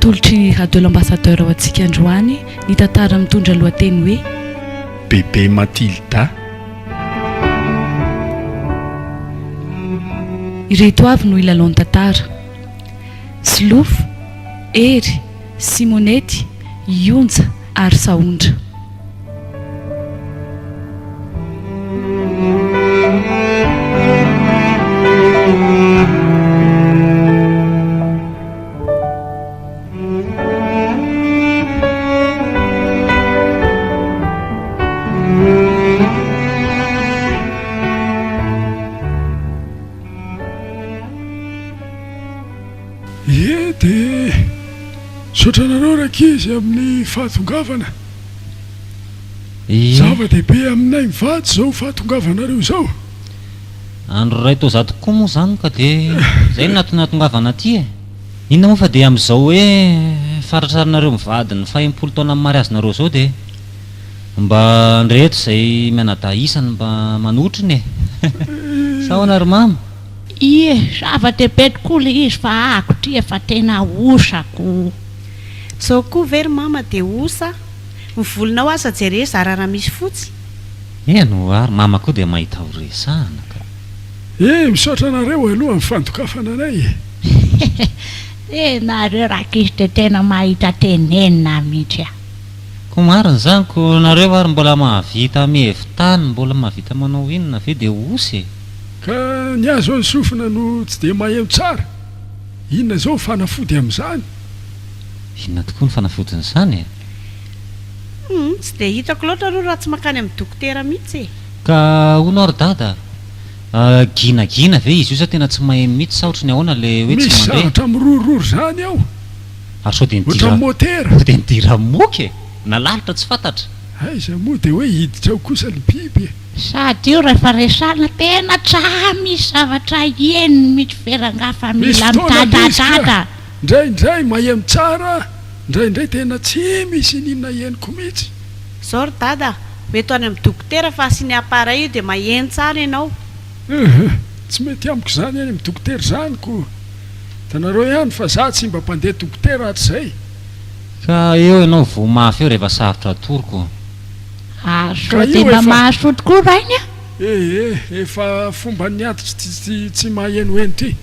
Atolotry ny Radio L'Ambassadeur ho antsika androany ny tantara mitondra lohateny hoe. Bebe Matilda. Ireto avy no hilalao ny tantara, Solofo, Hery, Simonety, Ionja ary Sahondra. Ie dia misaotra anareo rankizy amin'ny fahatongavana. Ie. Zava-dehibe aminay mivady izao fahatongavanareo izao. Andro iray toa izaho tokoa moa izany ka dia izay no nahatongavana aty e. Inona moa fa dia amin'izao hoe faratraranareo mivady ny fahenimpolo taonan'ny mariazinareo izao dia mba andreto izay mianadahy isany mba manotrona e! Sa ahoana ry mama? Ie, zava-dehibe tokoa ilay izy fa ahako ity efa tena osa ko. Zao koa ve ry mama dia osa? Ny volonao aza jereo zara raha misy fotsy. Eny ho'a, ry mama koa dia mahita ho resahana ka. Eh, misaotra anareo aloha amin'ny fandokafana anay e. Eh, nareo rankizy dia tena mahita tenenina mihitsy a. Ko marina izany ko nareo ary mbola mahavita mihevi-tany mbola mahavita manao inona ve dia osa e. Ka ny ahy zao ny sofina no tsy dia maheno tsara, inona izao ny fanafody amin'izany? Inona tokoa ny fanafodin'izany e? Humm, tsy dia hitako loatra aloha raha tsy mankany amin'ny dokotera mihitsy e! Ka hono aho ry dada a, ginagina ve izy io sa tena tsy maheno mihitsy sa ohatry ny ahoana le hoe tsy Misy mandre? zavatra mirorororo izany ao, Ary sao dia ohatran'ny nidira motera. sao dia nidira-moka e! Na lalitra tsy fantatra. Aiza moa dia hoe hiditra ao kosa ny biby e! Sady io rehefa resahana tena tsa misy zavatra henony mitsy ve rangah fa Misy mila fotoana le izy ka midadadada. ndraindray maheno tsara, ndraindray tena tsy misy n'inona henoko mihitsy. Zao ry dada a, ho eto any amin'ny dokotera fa asiany appareil io dia maheno tsara ianao. Hum, tsy mety amiko izany any amin'ny dokotera izany ko. Hitanareo ihany fa za tsy mba mpandeha dokotera hatrizay. Ka eo ianao voa mafy eo rehefa sarotra atoroko. Ary Ka sao dia io mba efa. mahasoa tokoa rainy a! Ee, efa fomban'ny antitra ity tsy mahenoheno ity.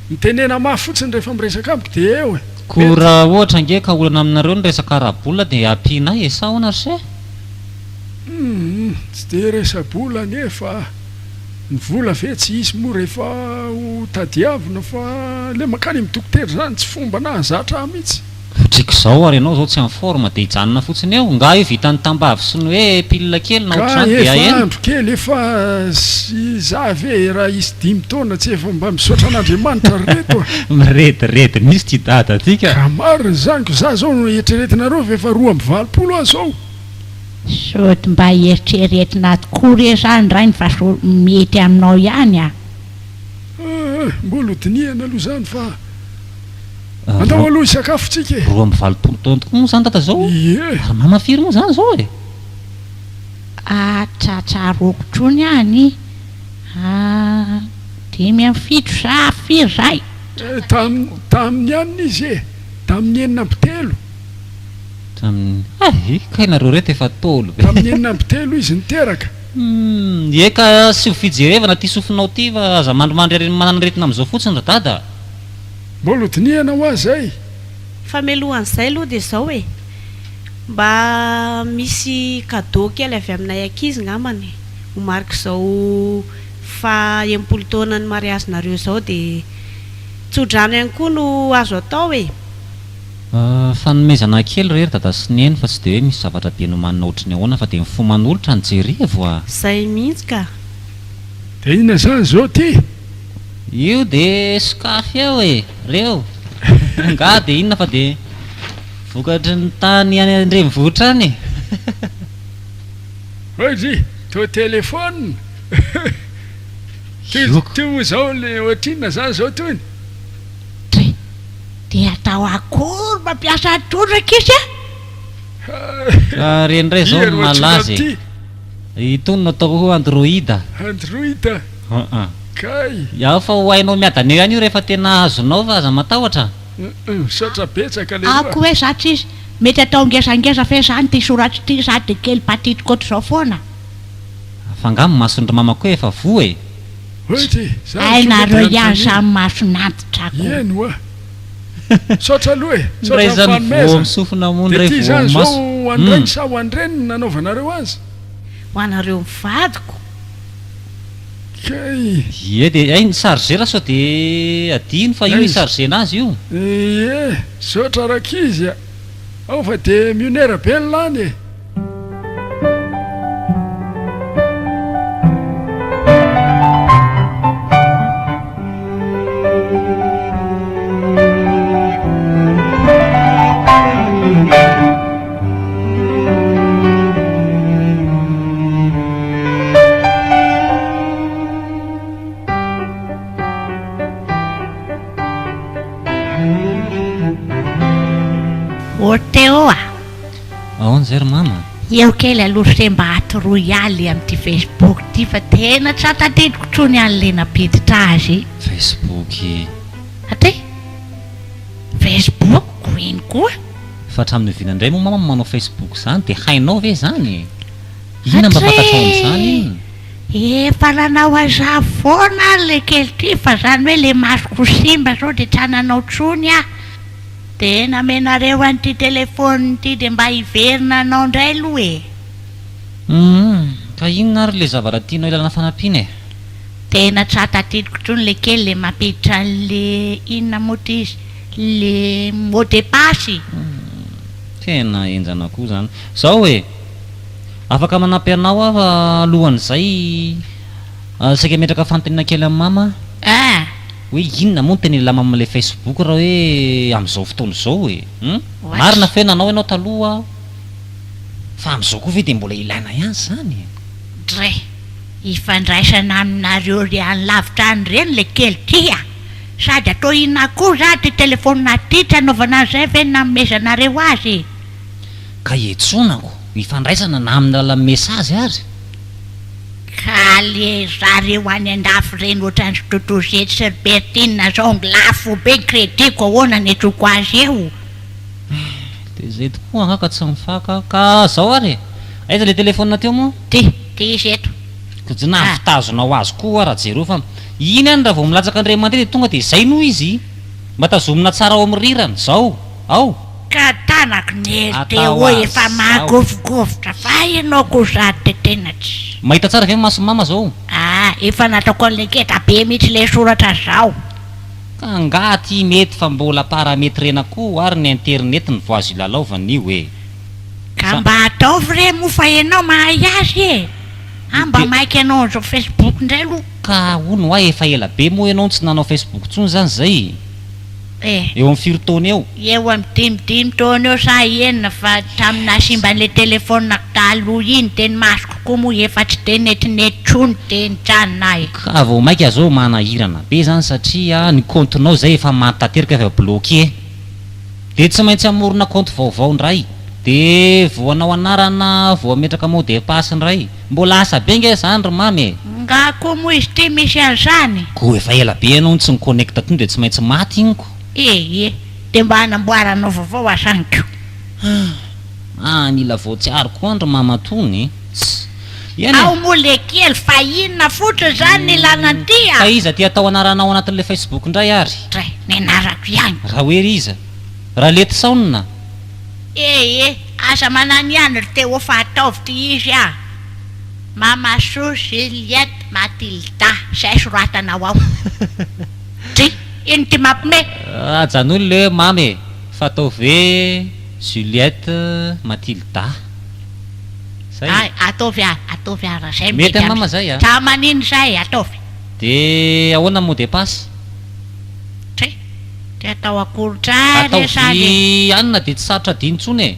Mitenena mafy fotsiny rehefa miresaka amiko dia eo e! Ko Mety. raha ohatra ange ka olana aminareo ny resaka ara-bola dia ampianay e! Sa ahoana ry se? Humm, tsy dia resa-bola anie fa ny vola ve tsy hisy moa rehefa ho tadiavina fa le mankany amin'ny dokotera izany tsy fomba nahazatra ahy mihitsy. Otriko izao ary ianao izao tsy en forme dia hijanona fotsiny eo? Nga io vitan'ny tambavy sy ny hoe pile kely na Ka ohatr'izany dia efa ahena? andro kely efa sy za ve raha hisy dimy taona tsy efa mba misaotra an'Andriamanitra ry reto a! Mirediredy mihitsy ity dada ity ka! Ka marina izany ko za zao no eritreretinareo fa efa 82 aho zao. Sody mba eritreretina tokoa re zany rainy fa so mety aminao ihany a! Aa mbola ho dinihana aloha izany fa andao aloha hisakafo tsika e! 82 taona tokoa moa izany dada zao? Ie! Ary mama firy moa izany zao e? Ah tsa tsaroako tsony any ah 75 sa firy zay? Tam tamin'ny anona izy e! Tamin'ny 36. Tamin'ny hay! Kay nareo reto efa ntaolo be. Tamin'ny 36 izy niteraka. Humm, ie ka asio fijerevana ty sofinao ty fa aza mandrimandry ary manana aretina amizao fotsiny ry dada a! Mbola ho dinihana hoa zay. Fa mialohan'izay aloha dia izao e! Mba misy cadeau kely avy aminay ankizy ngambany ho marik'izao faha 60 taonan'ny mariazinareo izao dia tso-drano ihany koa no azo atao e! Fanomezana kely re ry dada sy neny fa tsy dia hoe misy zavatra be nomanina ohatry ny ahoana fa dia ny fo manolotra no jerevo a! Zay mihitsy ka! Dia inona izany izao ity? Io dia sokafy eo e! Reo! Angaha dia inona fa dia vokatry ny tany any an-drenivohitra any e! Hoy ry, toa telephone! Toy toy moa izao le ohatrinona izany izao tony? Dray! Dia atao akory mampiasa trodraka izy a! Ka reny indray izao no malaza e! Itony no atao hoe android. Android? Aa. Kay! Ao fa ho hainao miadana eo ihany io rehefa tena azonao fa aza matahotra. Misaotra betsaka leroa. Ako hoe za tsisy mety atao ngezangeza ve zany ty soratro ty sa de kely patitiko otrzao foana? Fa nga ny mason'dry mama koa efa voa e! Hoy ty, za Hay tonga nareo dia ihany anontaniana. samy mason'antitra ko. Eny oa. Misaotra aloha e! Ndray Misaotra amin'ny zany voa fanomezana. amin'ny sofina moa Dia ndray ty voa izany amin'ny izao maso. ho an-drainy sa ho an-dreniny no nanaovanareo azy? Ho anareo mivadiko. Kay. Ie dia hay ny chargeur sao dia adino fa io Aiza? hi-charger-na azy io. Ie, misaotra rankizy a! Ao fa dia mionera be ny lany e! Ô Théo a! Ahoana izay ry mama? Eo kely aloha se mba atoroy ahy le amin'ity Facebook ity fa tena tsy tadidiko tsony any le nampiditra azy. Facebook e. Aty? Facebook ko iny koa. Fa hatramin'ny oviana indray moa mama no manao Facebook izany dia hainao ve izany e? Inona mba fantatrao amin'izany inona? Efa nanao an'izany foana aho le kely ity fa zany hoe le masoko simba zao dia tsy hananao tsony aho. Dia namenareo an'ity telephone ity dia mba hiverina hanao indray aloha e! Humm, ka inona ary le zavatra tianao ilana fanampiana e? Tena tsa tadidiko tsony le kely le mampiditra an'le inona moa ty izy le mot de passe. Humm, tena henjana koa zany. Zao e! Afaka manampy anao aho fa alohan'izay saika hametraka fanontaniana kely amin'i mama aho. Ah! Hoe inona moa no tena ilana amin'ilay Facebook raha hoe amin'izao fotoana izao e? Hum? Ohatry. Marina fe nanao ianao taloha fa amin'izao koa ve dia mbola ilaina ihany izany e? Dre, ifandraisana aminareo ry any lavitra any ireny le kely ty a! Sady atao inona koa za ty telephone ty tsy anaovana an'izay ve ny nanomezanareo azy e? Ka iantsonako, ifandraisana na amin'ny alalan'ny message ary. Ka le zareo any andafy reny ohatran'ny ry Totozety sy ry Bertine zao lafo be ny crédit ko ahoana ny antsoko azy eo? Dia izay tokoa angaha ka tsy mifaka ka zao ary e! Aiza le téléphone teo moa? Ty, ty izy eto. Ka tsy nahavitazonao azy koa raha jereo fa iny any raha vao milatsaka indray mandeha dia tonga dia izay no izy! Mba tazomina tsara ao amin'ny rirany, zao, ao! Ka tanako ny hery Atao Théo efa azy zao. mahagovigovitra fa ianao koa zany de tena tsy. Mahita tsara ve ny mason'i mama zao? Ah, efa nataoko an'le ngeda be mihitsy le soratra zao. Ka angaha aty mety fa mbola parametrena koa ary ny internet ny vao azo ilalaovana io e! Ka Sa. mba ataovy re moa fa ianao mahay azy e! Ah mba De. maika anao an'izao facebook indray aloha. Ka hono hoa efa ela be moa ianao no tsy nanao facebook intsony zany zay? Eh. Eo amin'ny firy taona eo? Eo amin'ny dimidimy taona eo sa enina fa tamin'ny nahasimba an'ilay telephone-ko taloha iny dia ny masoko koa moa efa tsy dia netinety intsony dia nijanona aho e. Ka vao maika zao manahirana be zany satria ny compte-nao zay efa maty tanteraka efa bloqué de tsy maintsy hamorona compte vaovao ndray de vao hanao anarana vao hametraka mot de passe ndray mbola asa be nge zany ry mamy e! Nga koa moa izy ity misy an'izany? Ko efa ela be ianao no tsy ni-connecte tony dia tsy maintsy maty iny ko. Ee, dia mba hanamboaranao vaovao azany ko. Ah, mila voatsiaro koa an ry mama tony e. Tss. Eny e. Ao moa le kely fa inona fotsiny zany ny ilana an'ity a! Ka iza ty atao anaranao anatin'le facebook indray ary? Dray, ny anarako ihany. Raha hoe ry iza? Raletisaonina? Ee, aza mananihany ry Théo fa ataovy ty izy a! Mamasoa Juliette Mathilda, zay soratanao ao. Dry, ino ty mampime? Ajanony le hoe mamy e, fa ataovy hoe Juliette Mathilda. Zay e. Ay, ataovy ary, ataovy ary raha zay Mety mety am mama zay a. Tsa manino zay, ataovy. De ahoana mot de passe? Dry, ty atao akory tsara e sa le. Ataovy anona de tsy sarotra adino intsony e.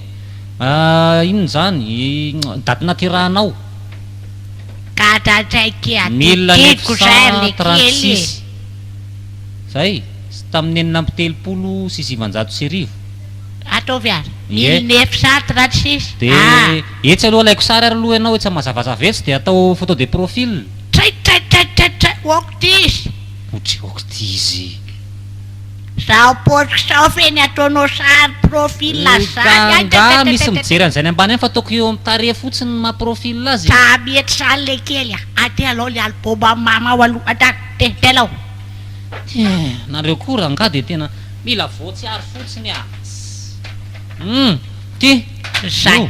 Inona izany? Daty naterahanao? Gadra ndraiky Mille neuf adidiko zay cent le trente kely e. six. Zay, tamin'ny 1936. Ataovy ary. Ie. 1936. Dia Ah. etsy aloha alaiko sary ary aloha ianao etsy mazavazava etsy dia atao photo de profil. Tray tray tray tray tray ok ty izy. Otry ok ty izy. Zao paoziko zao ve ny ataonao sary profil zany Ka nga misy mijery an'izany ambany any fa ataoko eo amin'ny tarehy fotsiny ny maha profil azy e. Tsa mety zany le kely a! Aty alao le album an'i mama ao aloha, ata te te alao. Tiens, nareo koa rangahy dia tena mila voatsiary fotsiny a! Hum, ty, Zay. io.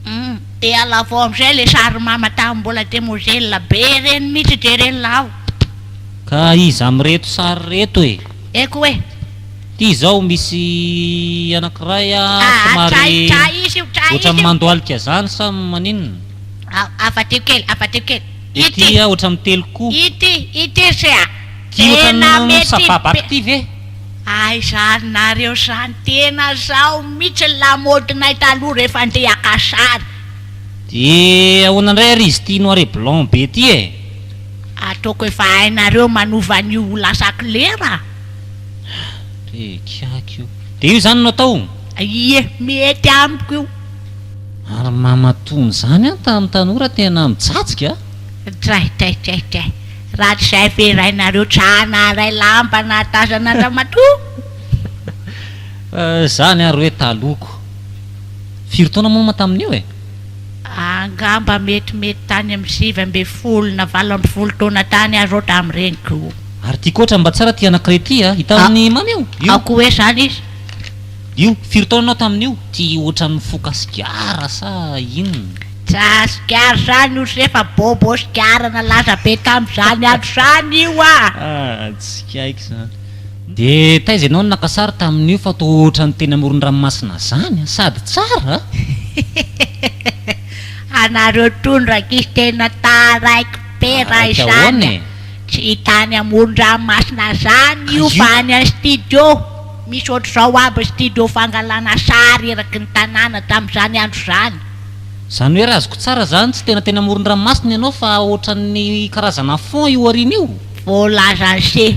Hum, de alavao amizay le sary mama tamin'ny mbola demoiselle be reny mihitsy jereny lao. Ka iza amin'ireto sary ireto e? Eko e! Ty izao misy anankiray a Aa somary tray tray izy io tray ohatran'ny izy io. mandohalika zany sa maninona? Ao avadiho kely avadiho kely. De Ity. ty a ohatran'ny mitelo koa. Ity ity se a. Ty Tena ohatran'ny mety misababaka be. ty ve? Aiza ary nareo zany tena zao mitsy ny lamaodinay taloha rehefa andeha haka sary. De ahoana indray ary izy ity noir et blanc be ty e? Ataoko efa hainareo manova an'io ho lasa clair a! Re kiaky io. De io zany no atao? Ie, mety amiko io. Ary mamatony zany an tamin'ny tanora tena mijajika a! Dray dray dray dray. Raha tsy zay ve rainareo tsa naharay lamba nahatazana an-dramatoa? Fa zany ary hoe taloha ko. Firy taona moa ma tamin'io e? Angamba metimety tany amin'ny 19 na 18 taona tany aho zao tamin'ireny ko. Ary ty koa ohatran'ny mba tsara ty anankiray ty a! Hitan'i Mamy io? Io. Ao koa hoe zany izy? Io, firy taona ianao tamin'io? Ty ohatran'ny mifoka sigara sa inona? Tsa sigara zany io se fa bobo sigara nalaza be tamin'izany andro zany io a! Ah, tsy haiko zany. De taiza ianao no naka sary tamin'io fa toa ohatran'ny teny amoron-dranomasina zany a! Sady tsara a! Anareo tony rankizy tena taraiky be raha Taraiky izany ahoana a! e? Tsy tany amoron-dranomasina zany Ka io io. fa any an studio, misy ohatr'izao aby studio fangalana sary eraky ny tanàna tamin'izany andro izany. Zany hoe raha azoko tsara zany tsy tena teny amoron-dranomasina ianao fa ohatran'ny karazana fond io aoriana io? Voalazan'i se.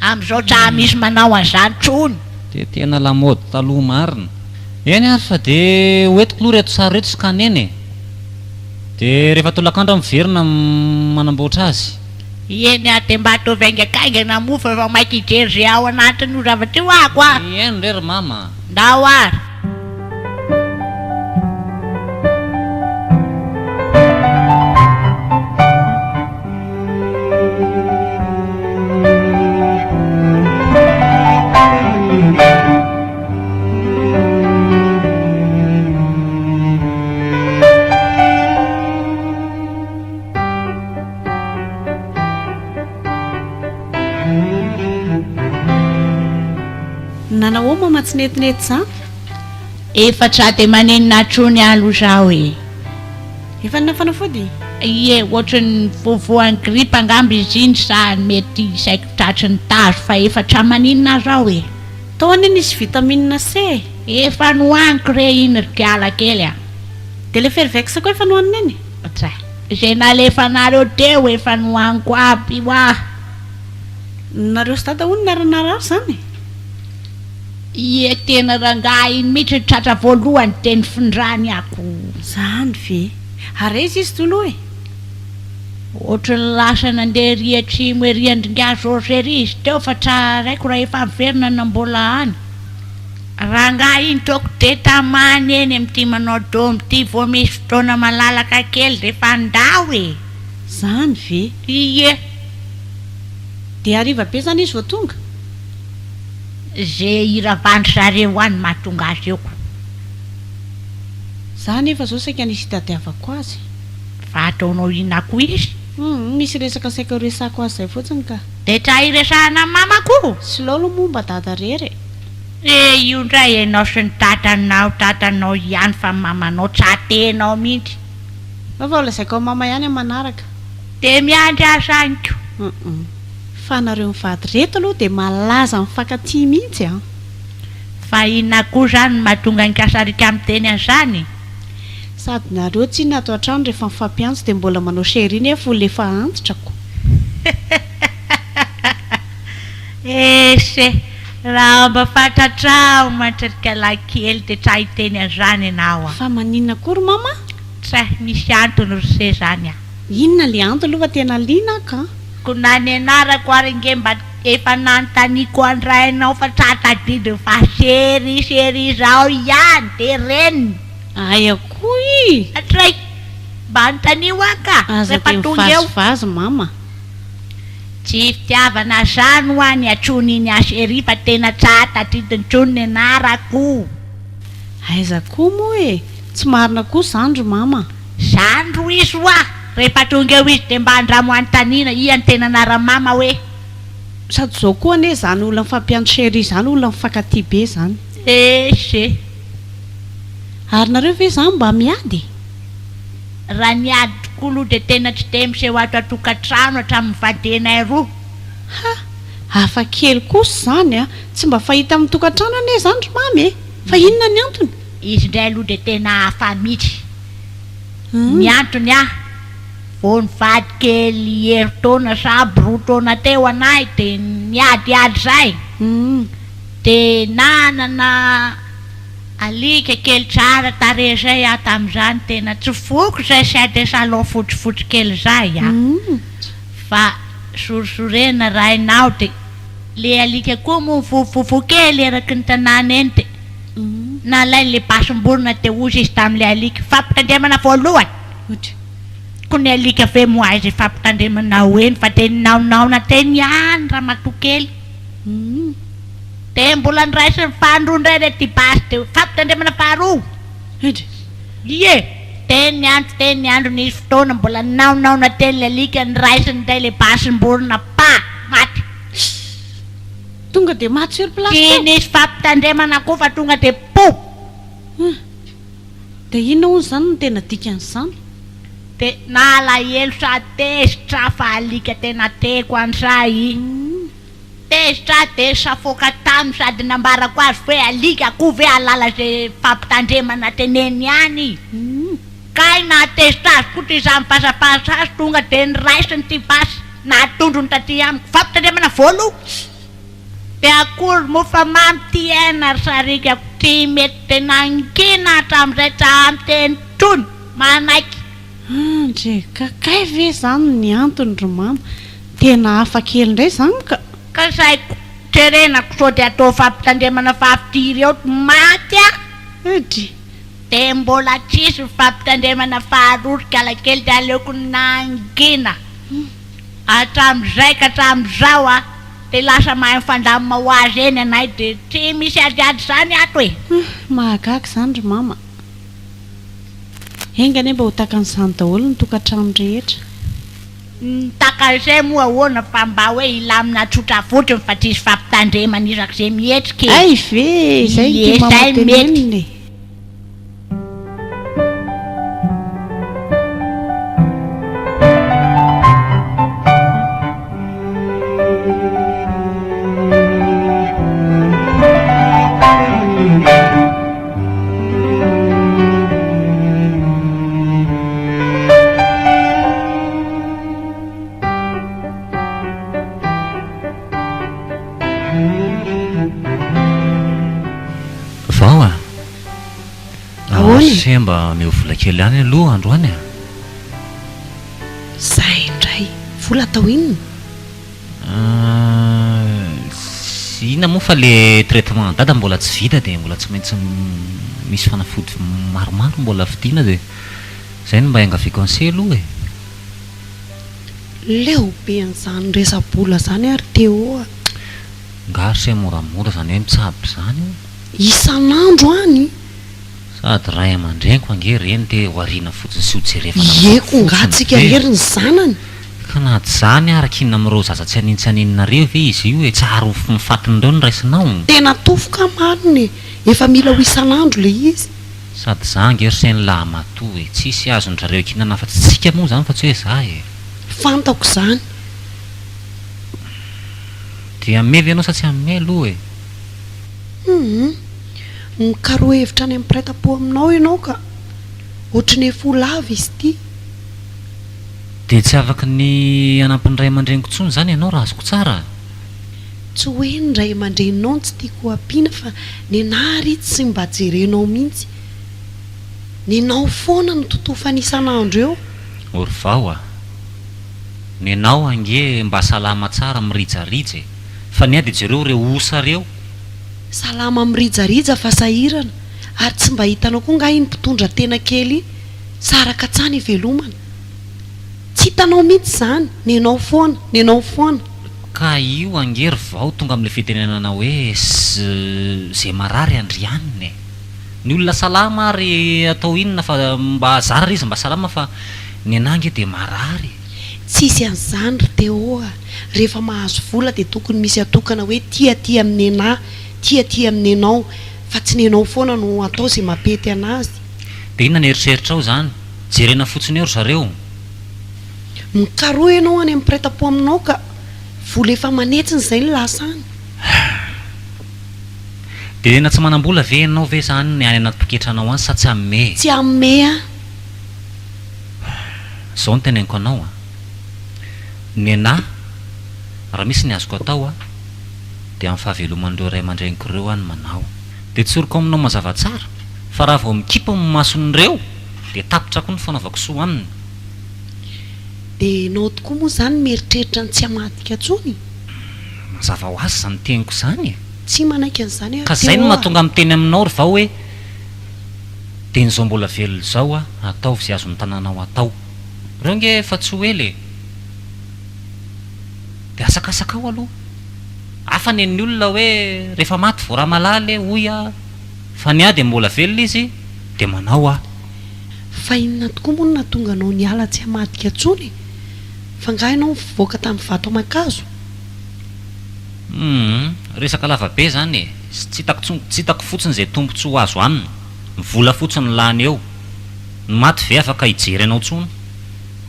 Amin'izao tsa misy manao an'izany tsony. Dia tena lamaody taloha marina. Eny ary fa dia ho entiko aloha ireto sary ireto scanner-na e. Dia rehefa tolakandro aho miverina manamboatra azy. Eny ary dia mba ataovy haingakaingana moa fa efa maika hijery izay ao anatin'io zavatra io ako a! Eny re ry mama a! Ndao ary. Nanao mama tsy netinety zany? Efa tsa de manenina intsony aloha zaho e. Efa nihinana fanafody? Ie, ohatry ny voavoan'ny grippe angamba izy iny sa mety saiky tratry ny tazo fa efa tsa maninona zao e. Tao anie nisy vitamine C e. Efa nohaniko re iny ry kiala kely a. Dia le fervex koa efa nohanina iny? Tsa, izay nalefanareo teo efa nohaniko aby io ah. Nareo sy dada hono niara-narary zany e? Ie, tena rangahy iny mihitsy no tratra voalohany dia nifindrany ako. Zany ve? Ary aiza izy toloha e? Ohatry ny lasa nandeha ery atsimo ery an-dRingahy Georges ery izy teo fa tsa raiko raha efa miverina na mbola any. Rangahy iny toko de tamany eny amin'ity manao domy ity vao misy fotoana malalaka kely de efa ndao e! Zany ve? Ie. Dia hariva be zany izy vao tonga? Ze hiravan-dry zareo any mahatonga azy eo ko. Za nefa zao saika nisy hitadiavako azy. Fa ataonao inona koa izy? Humm, misy resaka saika ho resahako azy zay fotsiny ka. De tsa hiresahana am mama ko? Slow aloha moa mba dada rery e. Eh io ndray enao sy ny tatanao tatanao ihany fa mamanao tsa tenao mihitsy. Fa ho lazaiko am mama ihany am manaraka. De miandry azy any ko. Humm. Fa nareo mivady reto aloha dia malaza mifankatia mihitsy an! Fa inona koa zany no mahatonga an'i Kasarika miteny an'izany? Sady nareo tsinona ato an-trano rehefa mifampiantso dia mbola manao chérie nefa olona efa antitra ko! Ese! Raha mba fantatrao mantsy ry kalahy kely dia tsa hiteny an'izany ianao a! Fa maninona koa ry mama? Tsa misy antony ry se zany a! Inona le antony aloha fa tena liana aho ka! Ko na ny anarako ary ange mba. efa nanontaniako an-drainao fa tsa tadidiny fa chérie chérie zao ihany de reniny. Aia koa i! Hatray! Mba anontanio aho ka! Aza Rehefa dia tonga eo. mivazivazy mama. Tsy fitiavana zany hoa ny antsoin'iny ahy chérie fa tena tsa tadidiny tsony ny anarako. Aiza koa moa e! Tsy marina koa zany ry mama. Zany ro izy hoa! Rehefa tonga eo izy dia mba andramo anontaniana iha ny tena anaran'i mama hoe. Sady zao koa anie zany olona mifampiantso chérie zany olona mifankatia be zany. Ese. Ary nareo ve zany mba miady e? Raha niady tokoa aloha dia tena tsy dia miseho ato an-tokantrano hatramin'ny nivadianay roa. Ha! Hafa kely kosa izany a! Tsy mba fahita amin'ny tokantrano anie izany ry mamy e! Fa inona ny antony? Izy indray aloha dia tena hafa mihitsy. Ny antony a! Vao nivady kely herintaona sahabo roa taona teo anay dia niadiady izay. Dia nanana. Alika kely tsara tarehy zay aho tamin'izany tena tsy foiko zay chien de salon fotsifotsy kely zay a! Fa sorisorena rainao de le alika koa moa mivovovovò kely eraky ny tanàna eny de nalainy le basim-borona de hozy izy tamin'le alika fampitandremana voalohany ko ny alika ve moa aiza ifampitandremana ho eny fa de ninaonaona teny ihany ramatoa kely. Dia mbola noraisin'ny faharoa indray re ity basy teo. Fampitandremana faharoa. Indry. Ie. Teny andro teny andro nisy fotoana mbola ninaonaona teny ilay alika noraisiny indray ilay basim-borona pa! Maty. Tonga dia maty sur place Tsy teo. nisy fampitandremana koa fa tonga dia po! Hum. Dia inona hono izany no tena dikan'izany? Dia nalahelo sady tezitra fa alika tena tiako an'izay. Tezitra aho dia nisafoaka taminy sady nambarako azy hoe alika koa ve hahalala izay fampitandremana teneniny any? Kay nahatezitra azy koa ity izaho mipasapasa azy tonga dia noraisiny ity basy natondrony taty amiko. Fampitandremana voaloha! Dia akory moa fa mamy ity aina ry sarikako tsy mety tena hangina hatramin'izay tsy hamiteny intsony! Manaiky! Andre, ka kay ve zany ny antony ry mama? Tena hafa kely indray zany ka! Ka saiko jerenako sao dia atao fampitandremana fa firy eo maty a! Dry. Dia mbola tsisy ny fampitandremana faharoa ry kalakely dia aleoko nangina hatramin'izay ka hatramin'izao a! Dia lasa mahay mifandamina ho azy eny anay dia tsy misy adiady izany ato e! Mahagaga izany ry mama. Enga anie mba ho takan'izany daholo ny tokantrano rehetra. Ny takan'izay moa ahoana fa mba hoe hilamina tsotra fotsiny fa tsisy fampitandremana isak'izay mihetsika e! Hay ve e! Izay no Ie, tian'i mama zay mety. tenenina e! Vao a! Ahoana e? Ase mba omeo vola kely ihany aloha androany a! Zay indray! Vola atao inona? Tsy inona moa fa le traitement an'i dada mbola tsy vita dia mbola tsy maintsy misy fanafody maromaro mbola vidiana dia izay no mba iangaviako an'i se aloha e. Leo be an'izany resa-bola izany aho ry Théo a! Nga ry se moramora izany hoe mitsabo izany io? Isan'andro any? Sady ray aman-dreniko ange ireny te ho ariana fotsiny sy ho jerevana Ie ko nga fotsiny tsika ve? rery ny zanany. Ka na tsy zany ary k'inona amin'ireo zaza tsy hanintsy haninona ireo ve izy io e? Tsy ary ho ny fatin'ireo no raisinao? Tena tofoka marina e! Efa mila ho isan'andro le izy. Sady za ange ry se ny lahimatoa e! Tsisy azon-drareo kihinana afa-tsy tsika moa zany fa tsy hoe za e! Fantako zany. Dia hanome ve ianao sa tsy hanome aloha e? Humm. Mikaroha hevitra any amin'ny mpiray tampo aminao ianao ka. Ohatry ny efa ho lava izy ity. Dia tsy afaky ny hanampy ny ray aman-dreniko intsony izany ianao raha azoko tsara? Tsy hoe ny ray aman-dreninao no tsy tiako ho ampiana fa nenah ary tsy mba jerenao mihitsy. Nenao foana no totofana isan'andro eo. O ry vao a! Nenao ange mba salama tsara mirijarija e! Fa ny ahy dia jereo ireo osa ireo. Salama mirijarija fa sahirana ary tsy mba hitanao koa nga iny mpitondra tena kely iny saraka tsany ivelomana. Tsy hitanao mihitsy izany, nenao foana, nenao foana. Ka io ange ry vao tonga amin'ilay fitenenana hoe ze marary andrianina e! Ny olona salama ary atao inona fa mba zara ary izy mba salama fa ny anah ange dia marary e! Tsisy an'izany ry Théo a! Rehefa mahazo vola dia tokony misy atokana hoe ty aty amin'ny nenah, ty aty amin'ny nenao, fa tsy nenao foana no atao ze mampety anazy. Dia inona ny eritreritrao izany? Jerena fotsiny eo ry zareo. Mikaroha ianao any amin'ny mpiray tampo aminao ka! Vola efa aman'hetsiny izay no lasa any. Dia tena tsy manam-bola ve ianao ve izany ny any anaty poketranao any sa tsy hanome e? Tsy hanome aho. Izao no teneniko anao a! Nenà, raha misy ny azoko atao a, dia amin'ny fahaveloman'ireo ray aman-dreniko ireo aho no manao. Dia tsoriko aminao mazava tsara fa raha vao mikipy ny mason'ireo dia tapitra koa ny fanaovako soa aminy. Dia ianao tokoa moa izany mieritreritra ny tsy hamadika intsony? Mazava ho azy izany teniko izany e! Tsy manaiky an'izany aho Ka izay Théo no a! mahatonga miteny aminao ry vao hoe dieny izao mbola velona izao a, ataovy izay azon'ny tanànao atao. Ireo ange efa tsy ho ela e! Dia asakasakao aloha. Hafa nen'ny olona hoe rehefa maty vao ramalala e, hoy aho. Fa ny ahy dia mbola velona izy dia manao aho. Fa inona tokoa moa no nahatonga anao niala tsy hamadika intsony e? Fa angaha ianao nivoaka tamin'ny vato aman-kazo? Humm, resaka lava be izany e! Tsy hitako tsony, tsy hitako fotsiny izay tombotsoa ho azo aminy. Ny vola fotsiny no lany eo. Ny maty ve afaka hijery anao tsony?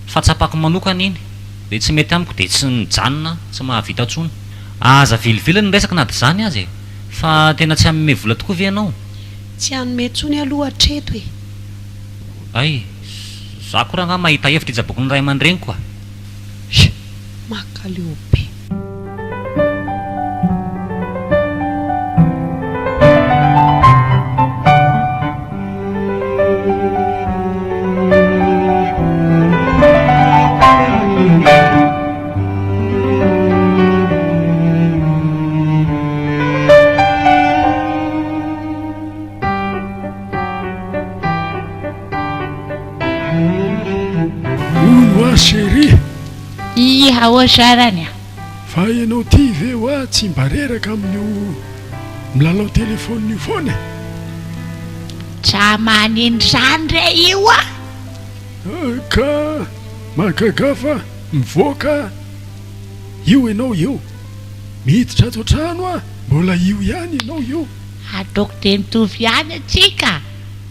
Fahatsapako manokana iny. Dia tsy mety amiko dia tsy mijanona aho, tsy mahavita tsony. Aza avilivily ny resaka na dia izany aza e! Fa tena tsy hanome vola tokoa ve ianao? Tsy hanome tsony aloha hatreto e! Hay, za koa rangaha mahita hevitra hitsaboako ny ray aman-dreniko a! Hum! Makaleo be. Hono hoa chérie. Iha ahoa zarany a. Fa ianao ty ve hoa tsy mba reraka amin'io milalao téléphone io foana e? Tsa maninn zany re io a! Ka mahagaga fa mivoaka io ianao io, miditra ato an-trano a, mbola io ihany ianao io. Ataoko dia mitovy ihany antsika.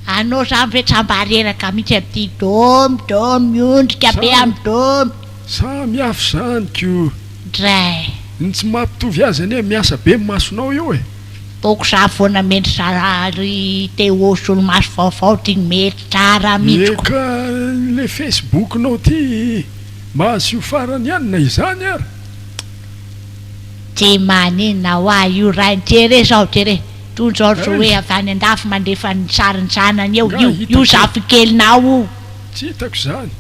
Anao zany ve tsa mba reraka mihitsy amin'ity dômy dômy miondrika be amin'ny dômy. Samy hafa izany ko. Dray. Ny tsy mampitovy azy anie miasa be ny masonao io e. Ataoko za foana mendry ry Théo solomaso vaovao ty mety tsara mihitsy ko. Eka le facebook nao ty mba asio farany ihany na izany ary. Tsy maninona hoa io rainy jere zao jere Toa George hoe avy any andafy mandefa ny sarin-janany eo Nga io io hitako e. zafikelinao io. Tsy hitako izany.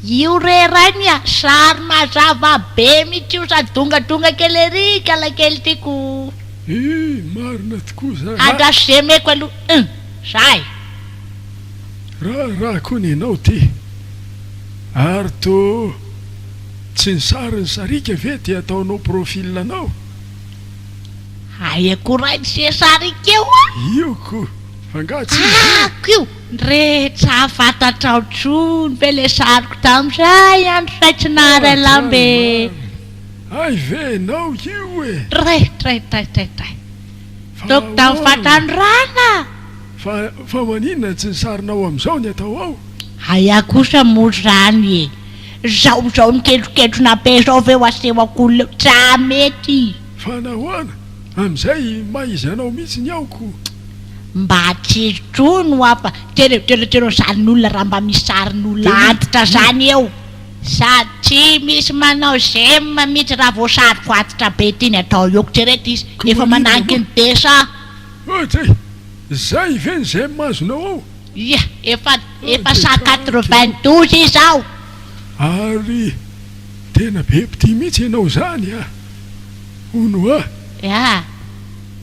Io re rainy a! Sary mazava be mihitsy io sady dongadonga kely ery ikalakely ty ko. Ii, marina tokoa izany. Andraso zemeko aloha hum! Zay. Raharaha koa nenao ty. Ary toa tsy ny sarin'i Sariaka ve ty ataonao profil anao? Aia ko rainy se sarika io a! Io ko! Fa nga tsy izy io? Ako io! Ndre tsa fantatrao tsony ve le sariko tamzay andro zay tsy nahary lambe e! Hay ve enao io e! Dray dray dray dray dray! Fa Toko tam ahoana? fatanorana! Fa fa maninona tsy ny sarinao amizao ny atao ao? Aia kosa moa zany e! Zao zao miketroketrona be zao ve ho asehoko olona eo? Tsa mety! Fa nahoana? Amin'izay maha izy anao mihitsy ny ao ko. Mba tsy intsony hoa fa jereo jereo jereo ny sarin'olona raha mba misy sarin'olona antitra zany eo. Sady tsy misy manao j'aime mihitsy raha vao sariko antitra be ity ny atao eo ko jereto izy Ko efa maninona manangy moa? ny dessin. Ohatray! Zay ve ny j'aime azonao ao? Ia, efa efa Ohatray 192 izao. Ary tena be mpitia mihitsy ianao izany a! Hono hoa! Ya!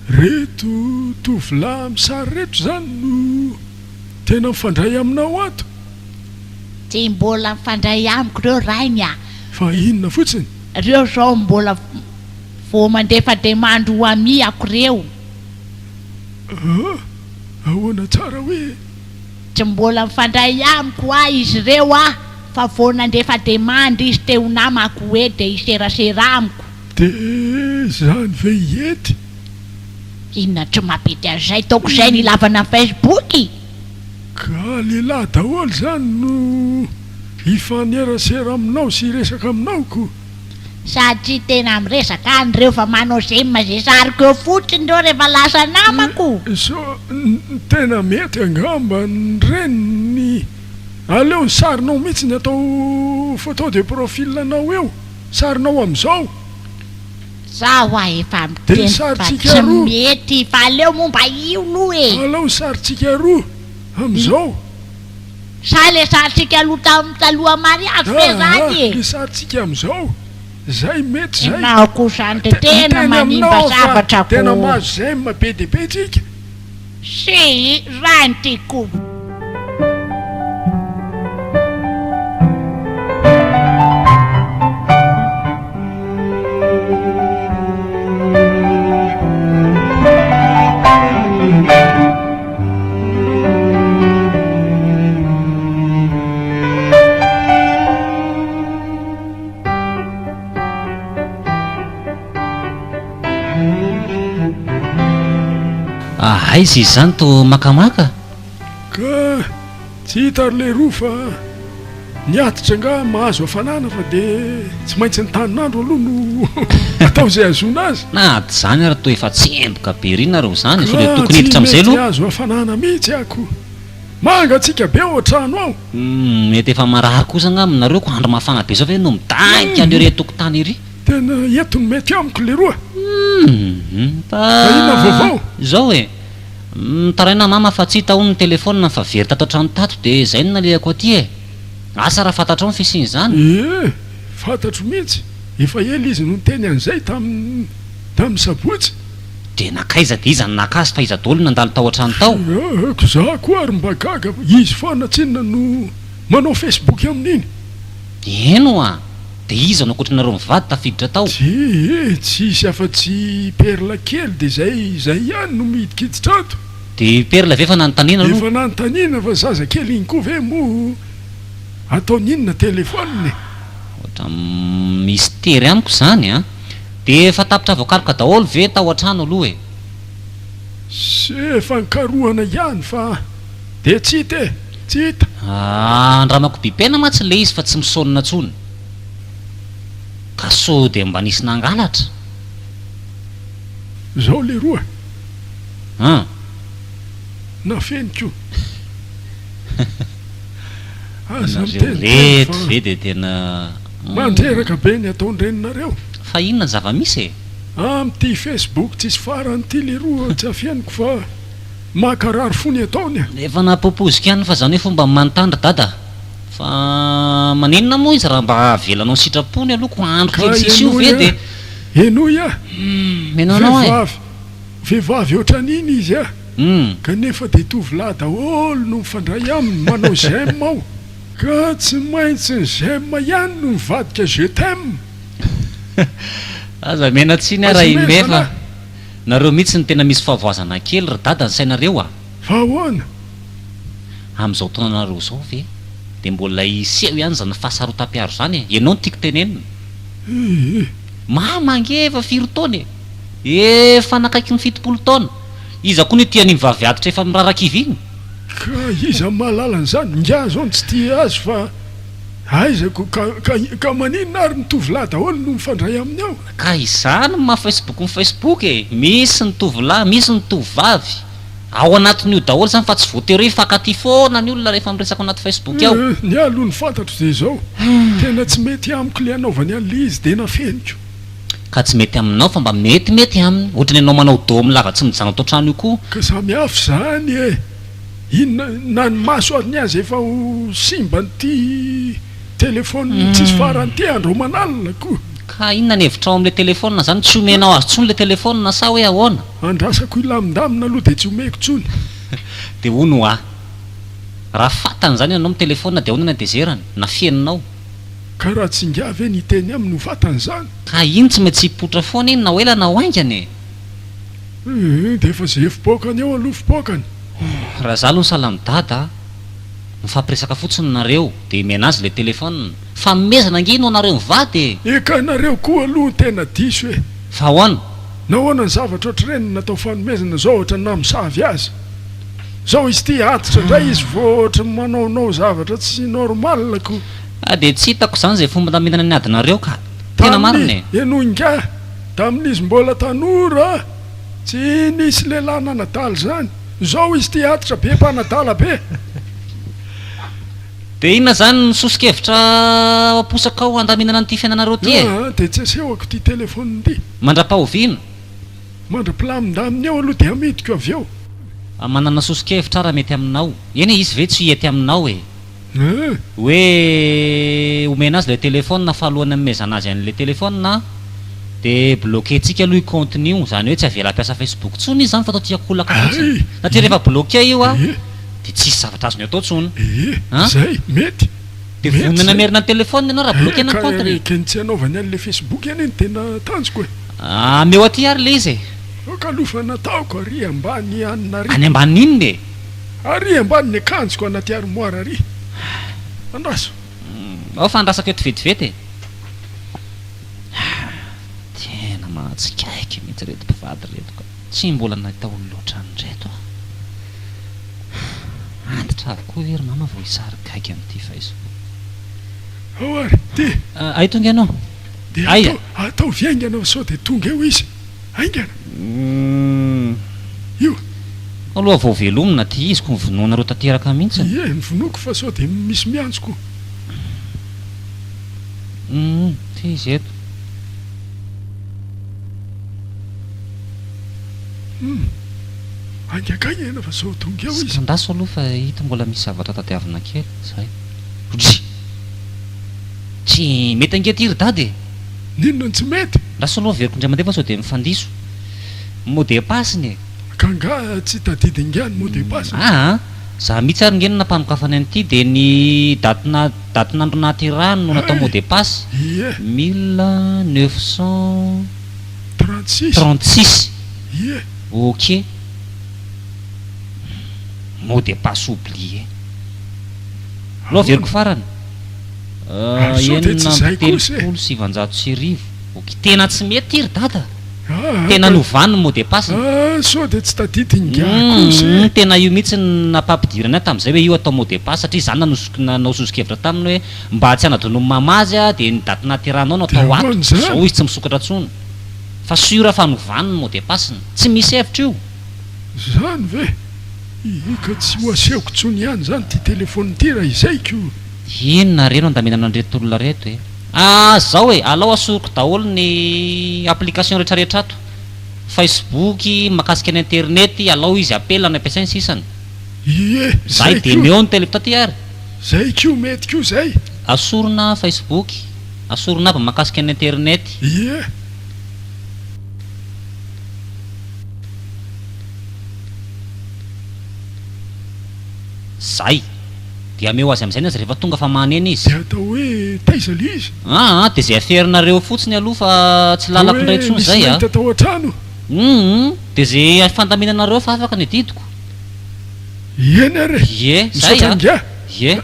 Reto tovolahy amin'ny sary reto zany no tena mifandray aminao ato? Tsy mbola mifandray amiko reo rainy a! Fa inona fotsiny? Reo zao mbola vao mandefa demande ho ami ako reo. Aa! Ahoana tsara hoe? Tsy mbola mifandray amiko hoa izy ireo ah fa vao nandefa demande izy te ho namako hoe de hiserasera amiko. De zany ve hety? Inona tsy mampety an'izay taoko izay ny ilavana ny facebook? Ka lehilahy daholo zany no hifanerasera aminao sy hiresaka aminao ko. Satria tena miresaka any reo fa manao j'aime ze sariko eo fotsiny reo refa lasa namako. Sao tena mety angamba reny ny aleo ny sarinao mihitsy ny atao photo de profil anao eo, sarinao amizao. Za hoa efa Dia ny miteny fa sarintsika tsy roa. mety fa aleo moa mba io loha e. Alao ny sarintsika roa amizao. Sa le sarintsika aloha tam taloha mariazy ve Aa zany e? le sarintsika amizao zay mety zay. Enao koa zany de Te tena miteny manimba aminao aho fa zavatra tena ko. mahazo j'aime be dia be tsika. Sy rainy ty ko. Aiza izy izany toa makamaka? Ka tsy hita ry leroa fa ny atitra angaha mahazo hafanana fa dia tsy maintsy ny tanin'andro aloha no atao izay hahazoana azy. Na ady izany ary toa efa tsemboka be ery nareo izany, sao dia Ka tokony tsy hiditra amin'izay mety aloha. hahazo hafanana mihitsy aho ko. Mangatsiaka be ao an-trano ao. Humm, mety efa marary kosa angamba nareo ko andro mafana be zao ve no midainga any ery an-tokotany ery. Tena eto no mety amiko leroa. Humm, fa Fa inona vaovao? izao e, mitaraina mama fa tsy hita hono ny telephone fa very tato an-trano tato dia izay no nalehako aty e. Asa raha fantatrao ny fisian'izany? Ie, fantatro mihitsy, efa ela izy no niteny an'izay tamin'ny tamin'ny sabotsy. Dia nankaiza dia iza no naka azy fa iza daholo no nandalo tao an-trano tao? Ko za koa ary mba gaga fa izy foana tsinona no manao facebook amin'iny. Eny oa! Dia iza no ankoatranareo mivady tafiditra tao? Tsia e, tsisy afa-tsy perla kely dia izay izay ihany no midikiditra ato. Dia i perla ve efa nanontaniana aloha? Efa nanontaniana fa zaza kely iny koa ve moa ataony inona telephone e? Ohatran'ny mistery amiko izany an! Dia efa tapitra voakaroka daholo ve tao an-trano aloha e? Se efa nikarohana ihany fa dia tsy hita e! Tsy hita. Andramako bipena mantsy ilay izy fa tsy misaonina intsony. Ka sao dia mba nisy nangalatra? Zao leroa. An! Nafeniko. Aza Nareo miteniteny reto fa. ve dia tena. Mandreraka be ny ataon-dreninareo. Fa inona ny zava-misy e? Amin'ity Facebook tsisy farany ity leroa tsy afeniko fa mankarary fo ny ataony a. Efa nampopoziko ihany fa zany hoe fomba manontany ry dada fa maninona moa izy raha mba avelanao ny sitrapony aloha ko andro Ka kely sisa io henoy ve a, de henoy a, Henoy anao e. vehivavy, vehivavy ohatran'iny izy a, kanefa dia tovolahy daholo no mifandray aminy manao j'aime ao. Ka tsy maintsy ny j'aime ihany no mivadika je t'aime. Aza omena tsiny aho Aza Rahime omena fa zalahy. nareo mihitsy no tena misy fahavoazana kely ry dada ny sainareo a! Fa ahoana? Amin'izao taonanareo izao ve dia mbola hiseho ihany izany fahasarotam-piaro izany e? Ianao no tiako tenenina. Ee. Mama ange efa firy taona e? Efa nakaiky ny 70 taona. Iza koa no tia an'iny vavy antitra efa mirarakivy iny? Ka iza mahalala an'izany? Ingahy zao no tsy tia azy fa aiza ko ka ka ka maninona ary ny tovolahy daholo no mifandray aminy ao? Ka izany no maha facebook ny facebook e! Misy ny tovolahy, misy ny tovovavy. Ao anatin'io daholo izany fa tsy voatery hoe hifankatia foana ny olona rehefa miresaka ao anaty facebook ao. Ny ahy aloha ny fantatro dia izao, tena tsy mety amiko le anaovany an'le izy dia nafeniko. Ka tsy mety aminao fa mba metimety aminy. Ohatran'ny ianao manao dôme lava tsy mijanona ato an-trano io koa. Ka samy hafa izany e! Inona na ny maso ary ny azy efa ho simban'ity téléphone tsisy farany ity andro aman'alina ko. Ka. Ka inona ny hevitrao amin'ilay telefaonina izany? Tsy omenao azy intsony ilay telefaonina sa hoe ahoana? Andrasako hilamindamina aloha dia tsy omeko intsony. Dia hono hoa, raha fantany izany ianao mitelefaonina dia ahoana ny hatezerany? Na fieninao? Ka raha tsy ingahy ve ny hiteny aminy ho fantany izany? Ka iny tsy maintsy hipoitra foana iny na ho ela na ho haingana e! Hum, dia efa izay fipoakany eo aloha fipoakany. Raha za aloha sahala amin'i Dada a! Mifampiresaka fotsiny nareo dia omena azy ilay telephone. Fanomezana ange iny ho anareo mivady e! Eka nareo koa aloha no tena diso e! Fa ahoana? Nahoana ny zavatra ohatr'ireny no natao fanomezana zao ohatra ny namosavy azy? Zao izy ity antitra indray izy vao ohatry ny manaonao zavatra tsy normal ko! Ah dia tsy hitako izany izay fomba andaminana ny adinareo ka! Tena marina e! Tamin'ny, henoy ingahy, tamin'izy mbola tanora tsy nisy lehilahy nanadala izany. Zao izy ity antitra be mpanadala be. Dia inona izany ny soso-kevitra aposakao handaminana an'ity fiainanareo ity e? Aa dia tsy asehoko ity telephone ity. Mandra-pahoviana? Mandra-pilamindaminy eo aloha dia amidiko avy eo. Manana soso-kevitra aho raha mety aminao. Eny e, izy ve tsy hety aminao e? Ee. Hoe omena azy ilay telephone fa alohan'ny hanomezana azy an'ilay telephone dia bloquer-tsika aloha io compte-ny io, izany hoe tsy avela hampiasa Facebook intsony izy izany fa atao tia kolaka fotsiny. Hay! Satria rehefa bloquer io an, Ee. dia tsisy zavatra azony atao intsony. Ee, An? izay, mety. Dia Mety vonona ny izay. hamerina ny telephone ianao raha Ee, bloquer-na ny ka compte-ny. ka ny tsy hanaovany an'ilay Facebook anie no tena tanjoko e. Ameo aty ary ilay izy e. Aoka aloha fa nataoko ary ambany anona ary. Any ambany inona e? Ary ambany ny akanjoko anaty armoire ary. Andraso. Ao fa andrasako eto vetivety e. Tena mahatsikaiky mihitsy ireto mpivady ireto ka. Tsy mbola nahita olona ohatran'ireto aho. Antitra avokoa ve ry mama vao hisary gaigy amin'ity Facebook. Ao ary, ty. Ay tonga ianao. Dia Aiza? atao, ataovy haingana fa sao dia tonga eo izy. Haingana! Io. Aloha vao velomina ty izy ko vonoanareo tanteraka mihitsy. Ie, novonoiko fa sao dia misy miantso ko. Humm, ty izy eto. Humm, haingakaingana fa sao tonga eo izy. Andraso aloha fa ito mbola misy zavatra tadiavina kely, zay. Dry! Tsy mety ange ty ry dada e! N'inona no tsy mety? Andraso aloha averiko indray mandeha fa sao dia mifandiso. Mot de passe-ny e! Ka angaha tsy tadidy ingahy ny mot de passe-ny? Aa! Za mihitsy ary nge no nampanokafany an'ity dia ny daty-na datin'andro nahaterahany no natao mot de passe, Ie. 1936. 36. Ie. Ok. Mot de passe oublié. Aleo averiko farany. Ary sao dia tsy izay kosa e! 1936. Ok, tena tsy mety ity ry dada. Ah, Tena ka. novany ny mot de passe-ny. Ah, sao dia tsy tadidin'ingahy kosa e! Humm, tena io mihitsy no nampampidirany ahy tamin'izay hoe io atao mot de passe satria izaho nanosok nanao soso-kevitra taminy hoe mba tsy hanadinoan'i mama azy aho dia ny daty nahaterahanao no Dia atao ato, ahoana izany? izao izy tsy misokatra intsony. Fa sûr fa novany ny mot de passe-ny. Tsy misy hevitra io. Izany ve? Ii, ka tsy ho asehoko intsony ihany izany ity telephone ity raha izay ko! Inona re no andaminana an'ireto olona ireto e? Ah zao e, alao asoriko daholo ny application rehetra rehetra ato, Facebook, makasika ny internet, alao izy apela no ampiasainy sisany. Ie, Zay zay de ko. meo ny tele taty ary. Zay ko, mety ko zay. Asorina Facebook, asorina aby makasika ny internet. Ie. Zay. Dia ameo azy amin'izay ny azy rehefa tonga fa manena izy. Dia atao hoe taiza le izy? Aa dia izay aferinareo fotsiny aloha fa tsy Atao lalako indray hoe intsony nisy izay a. nahita tao an-trano? Humm dia izay fandaminanareo fa afaka ny adidiko. Eny ary e! Ie, zay Misaotra a. ingahy. Ie.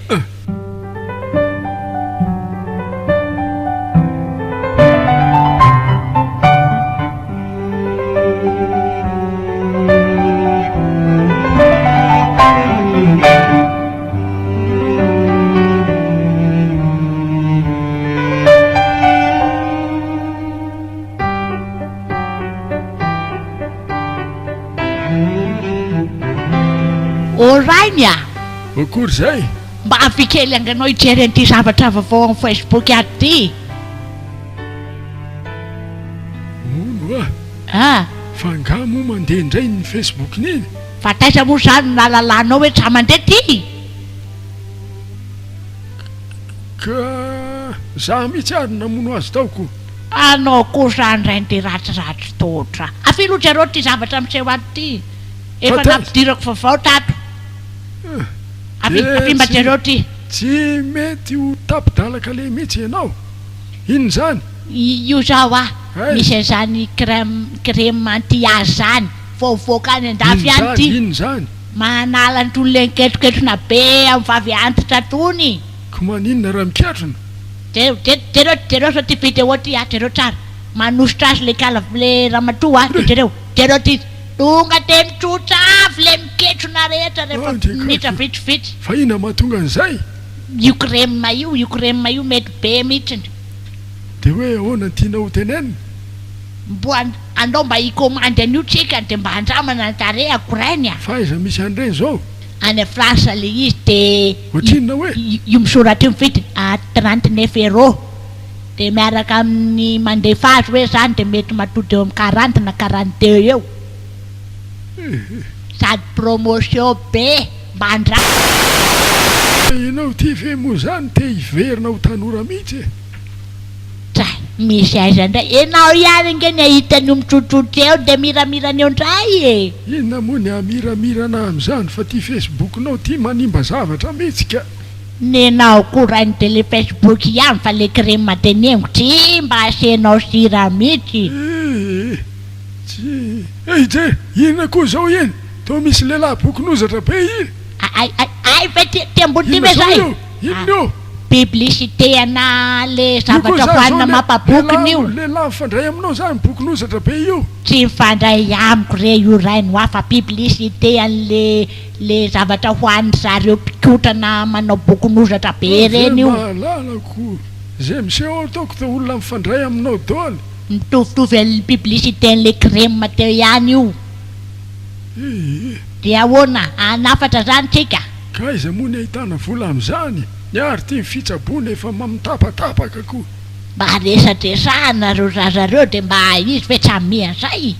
Ô rainy a! Akory izay? Mba avia kely anganao hijery an'ity zavatra vaovao amin'ny Facebook ato ity. Hono a! Ah! Fa angaha moa mandeha indray iny Facebook-ny iny? Fa taiza moa izany no nahalalanao hoe tsa mandeha ty? Ka za mihitsy ary no namono azy tao ko! Anao koa zany rainy de ratsiratsy totra. Afilo jereo ty zavatra miseho ato ty. Efa nampidirako vaovao tato. Afi afi mba jereo ty. Tsy mety ho tapi-dalaka le mihitsy ianao. Inona izany? Io zao ah, misy an'izany crème crème anti âge zany, vao mivoaka any andafy any ty. Inona izany? Manala an'itony le miketroketrona be amin'ny vavy antitra tony. Ko maninona raha miketrona? Jereo jereo jereo zao ty vidéo ty ah, jereo tsara. Manosotra azy le kala le ramatoa ah, de jereo jereo ty. Tonga de mitsotra avy le miketrona rehetra rehefa minitra vitsivitsy. Fa inona mahatonga an'izay? Io crème io, io crème io mety be mihitsiny. De hoe ahoana ny tianao ho tenenina? Mbo andao mba hikomandy an'io tsika de mba andramana ny tarehako rainy a! Fa aiza misy an'ireny zao? Any France le izy de Ohatrinona hoe? io misoratra io ny vidiny à 39 euros de miaraka amin'ny mandefa azy hoe zany de mety matody eo amin'ny 40 na 42 eo. Sady promotion be mba andra. Ianao ity ve moa zany te hiverina ho tanora mihitsy e? Tsa misy aiza indray, enao ihany ange ny ahita an'io mitrotrotro eo dia miramirana eo indray e! Inona moa ny hahamiramirana amin'izany fa ty facebook-nao ty manimba zavatra mihitsy ka. Nenao koa rainy de le facebook ihany fa le crème teneniko tsy mba asianao sira mihitsy. Ee tsy Ei je! Inona koa izao iny? Toa misy lehilahy bokon'ozatra be iny. Ay ay ay ve ty ty ambony ty Inona ve izao zay? io? Inona io? Publicité ana le Io koa zavatra izany izao hohanina le mampabokony lehilahy io. lehilahy mifandray aminao izany bokon'ozatra be io. Tsy mifandray amiko re io rainy hoa fa publicité an'le le zavatra hohanin-dry zareo mpikotrana manao bokon'ozatra be Ze ireny io. mahalala ko ze miseho ao ataoko de olona mifandray aminao doly. Mitovitovy an'ly publicité an'le crème teo ihany io. Ee. Dia ahoana? Hanafatra zany tsika? Ka aiza moa ny ahitana vola amin'izany? Ny ary ity ny fitsaboana efa mitapatapaka ko. Mba resadresahana reo zaza reo de mba izy ve tsy hanome an'izay?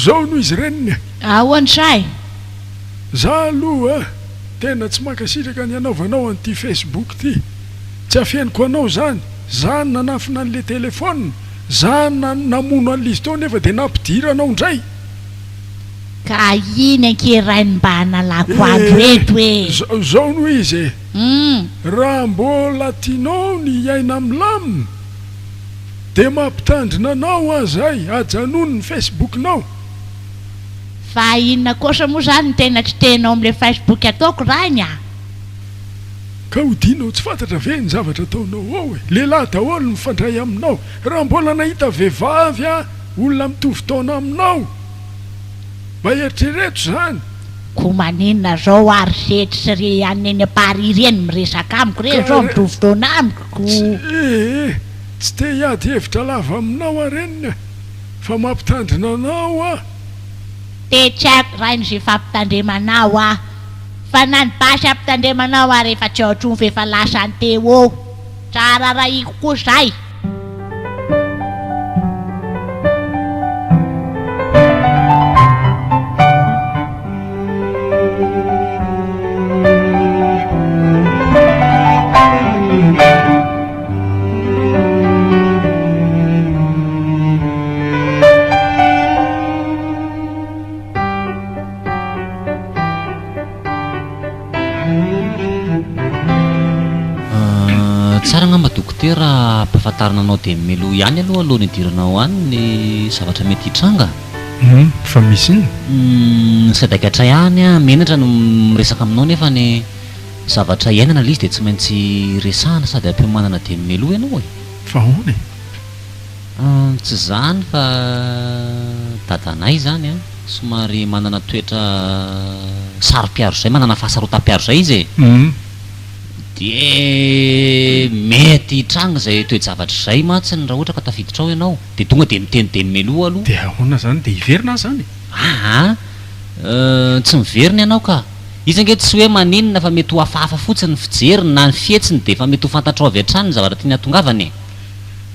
Zao no izy reniny. Ahoana zay? Za aloha tena tsy mankasitraka ny hanaovanao an'ity facebook ty. Tsy afeniko anao zany, za nanafina an'le telephone, za namono an'izy teo nefa de nampidiranao ndray. Ka iny ankia rainy mba hanalako andro Ee, eto e! zao no izy e! Hum. Raha mbola tianao ny hiaina milamina de mampitandrina anao aho zay, ajanony ny facebook-nao. Fa inona kosa moa zany no tena tsy tenao amle facebook ataoko rainy a! Ka hodianao tsy fantatra ve ny zavatra ataonao ao e! Lehilahy daholo no mifandray aminao, raha mbola nahita vehivavy aho olona mitovy taona aminao, mba eritrereto izany. Ko maninona zao ary setry sy ry anona eny Paris ireny miresaka amiko reny zao mitovy taona amiko ko. Tsy ee, tsy te hiady hevitra lava aminao aho reniny a, fa mampitandrina anao aho. Te tsy haiko rainy ze fampitandremanao aho. Fa na ny basy ampitandremanao ary efa tsy ao intsony f'efa lasa any Théo. Tsara rahiko koa zay. Tsara angamba dokotera raha ampahafantarina anao dia mialoha ihany aloha alohan'ny hidiranao any ny zavatra mety hitranga. Hum, fa misy inona? Hum, sadaikatra ihany aho, menatra no miresaka aminao nefa ny zavatra iainana ilay izy dia tsy maintsy resahana sady ampiomanana dia mialoha ianao e. Fa ahoana e? Hum, tsy izany fa dadanay izany an, somary manana toetra saro-piaro izay, manana fahasarotam-piaro izay izy e. Hum. Dia mety hitranga izay toe-javatra izay mantsy raha ohatra ka tafiditra ao ianao, dia tonga dia miteny dia mialoha aloha. Dia ahoana izany? Dia hiverina aho izany e? Aa, tsy miverina ianao ka. Izy ange tsy hoe maninona fa mety ho hafahafa fotsiny ny fijeriny na ny fihetsiny dia efa mety ho fantatrao avy hatrany ny zavatra tiany hahatongavana e.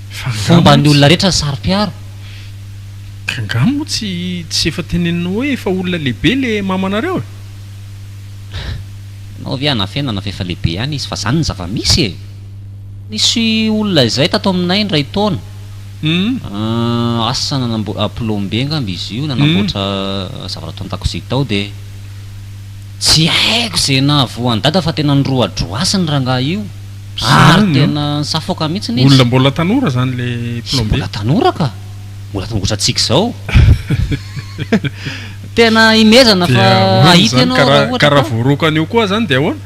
Fa angaha Fomban'ny moa tsy. olona rehetra ny saro-piaro. Ka angaha moa tsy tsy efa teneninao hoe efa olona lehibe le mamanareo e? Ianao ve hanafenana fa efa lehibe ihany izy fa zany ny zava-misy e! Nisy olona izay tato aminay indray taona, asa nanamboatra, plombier angamba izy io, nanamboatra zavatra tao an-dakozia tao dia tsy haiko izay nahavoa an'i dada fa tena niroadroasiny rangahy io ary tena nisafoaka mihitsy izy. Olona mbola tanora izany ilay plombier? Mbola tanora ka! Mbola tongotra antsika izao. Tena imezana fa hahita ianao raha ohatra ka. Ka raha voaroaka an'io koa zany dia ahoana?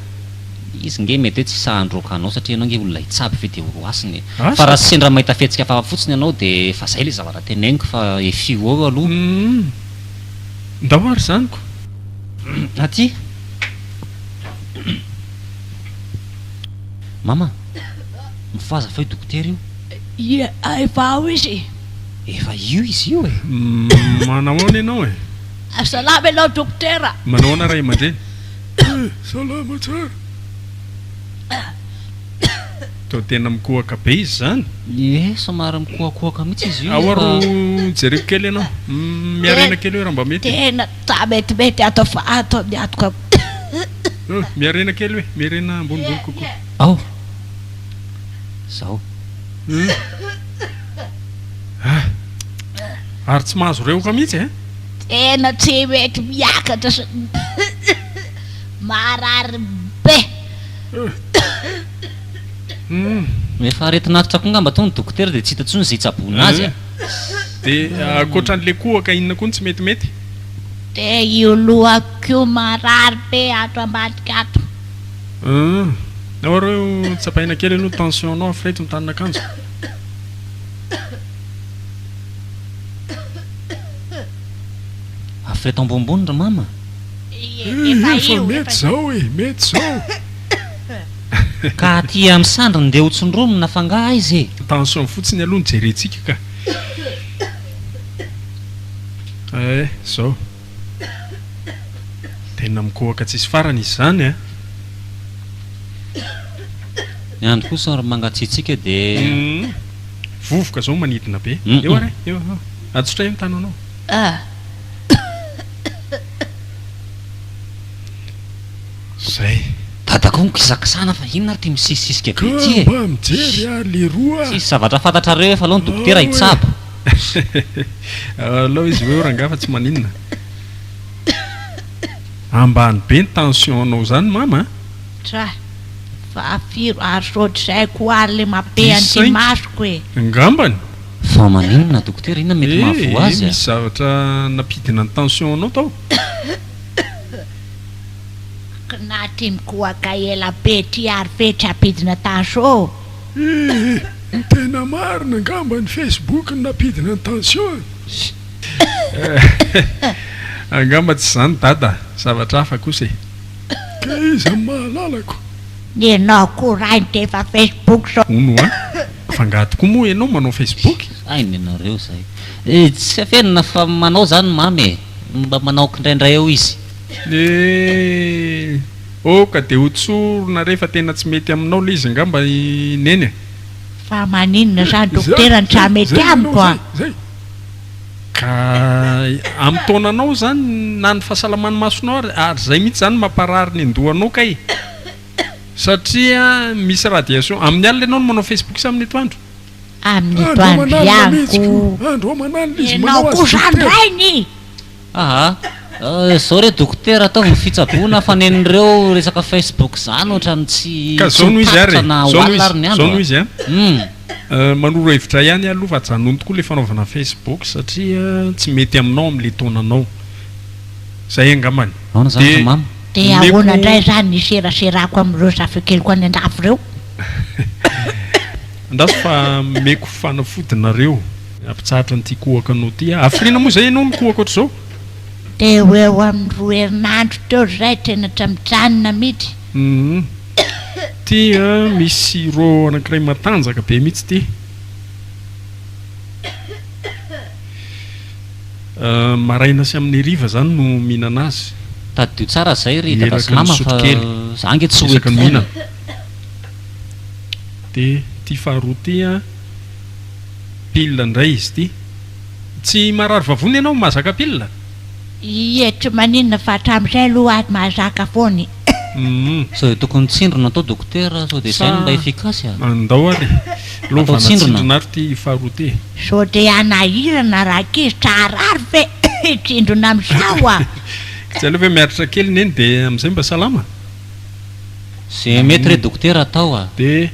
Izy nge mety hoe tsy sahy handroaka anao satria ianao nge olona hitsabo ve dia horoasiny e. Fa raha sendra mahita fihetsika hafahafa fotsiny ianao dia efa zay ilay zavatra teneniko fa efio eo aloha. Humm. Ndao ary izany ko. Aty. Mama, mifohaza fa io dokotera io. Ie, efa ao izy. Efa io izy io e! Manahoana ianao e? Salama ianao dokotera. Manahoana ray aman-dreny? Eh, salama tsara. Toa tena mikohaka be izy izany. Ie, somary mikohakohaka mihitsy izy io. Ao aro jereko kely ianao. Miarena kely hoe raha mba mety. Tena tsa metimety ato fa ato amin'ny atoka. Miarena kely hoe, miarena ambonimbony kokoa. Ao. Zao. Ah! Ary tsy mahazo rehoka mihitsy eh? Tena tsy mety miakatra sy marary be. Efa aretin'atitra koa angamba tony dokotera dia tsy hita intsony izay hitsaboana azy a! Dia ankoatran'ilay kohaka inona koa no tsy metimety? Dia io lohako io marary be ato ambadika ato. Hum. Ao areo tsapaina kely aloha tension nao afireto ny tanin'akanjo. Afireto ambonimbony ry mama. Efa mety zao e, mety zao. Ka aty amin'ny sandriny ndeha ho tsindromina fa nga aiza e? Tension fotsiny aloha no jerentsika ka. Eh, zao. Tena mikohaka tsisy farany izy izany a! Ny andro koa somary mangatsiatsiaka dia. Humm. Vovoka zao manidina be. Eo ary e, eo, eo. Atsotra eo ny tananao. Zay. Dada koa mikisakisana fa inona ary ity misisisika be ity e? Ka mba mijery ary leroa a! Tsisy zavatra fantatrareo efa aleo ny dokotera hitsabo. Alao izy eo rangahy fa tsy maninona. Ambany be ny tension nao zany mama a! Tra, fa firy ary sao tsy zay koa ary le mape an'ity masoko e! Angambany! Fa maninona dokotera, inona mety mahavoa azy a? Misy zavatra nampidina ny tension nao tao? Kna ty mikohaka ela be ty ary ve tsy hampidina tension? Ee, ny tena marina angamba ny facebook no nampidina ny tension e! Angamba tsy izany dada, zavatra hafa kosa e! Ka iza no mahalala ko? Nenao koa rainy de efa facebook zao. Hono hoa, fa angaha tokoa moa ianao manao facebook? Hay nenareo zay. Tsy afenina fa manao zany mamy e! Mba manao kindraindray eo izy. Eh! Oh ka dia ho tsorina re fa tena tsy mety aminao le izy angamba i Neny e! Fa maninona zany dokotera no tsy mety amiko a! Ka amin'ny taonanao zany na ny fahasalaman'ny masonao ary, ary zay mihitsy zany mamparary ny andohanao kay! Satria misy radiation, amin'ny alina ianao no manao facebook sa amin'ny atoandro? Amin'ny atoandro ihany ko! Ianao koa zany rainy! Aa zao re dokotera ataovy ny fitsaboana fa nen'ireo resaka facebook zany otrany tsy Ka tsy zao no izy ary mitapitra e, na ho zao no alina izy, ary ny zao andro no a! izy a. Humm. Manoro hevitra ihany aho aloha fa ajanony tokoa le fanaovana facebook satria tsy mety aminao amle taonanao. Zay angambany. Aona zany ry De mama? Dia omeko ahoana indray izany ny hiseraserako amin'ireo zafikeliko any an-dafy ireo? Andraso fa omeko fanafody nareo. Ampitsahatra an'ity kohaka anao ity aho. Hafiriana moa izay ianao mikohaka ohatr'izao? Teo ho eo amin'ny roa herinandro teo ry zay tena tsy mijanona mihitsy. Humm. Ity an, misy sirop anankiray matanjaka be mihitsy ity. Maraina sy amin'ny hariva izany no mihinana azy. Tadidio tsara izay ry dada sy Eraky ny mama fa sotrokely. za ange tsy ho Isaky eto ny foana. mihinana. Dia ity faharoa ity an. Pile indray izy ity. Tsy marary vavony ianao mahazaka pile? Ie, tsy maninona fa hatramin'izay aloha aho mahazaka foana e. Hum. Sao dia tokony tsindrona atao dokotera sao dia izay no mba efficace a! Andao ary Atao lovana tsindrona. tsindrona ary ity faharoa ity e. Sao dia hanahirana rankizy tra harary ve tsindrona amin'izao a! Tsy aleo ve miaritra kely neny dia amin'izay mba salama? Ze mety re dokotera atao a! Dia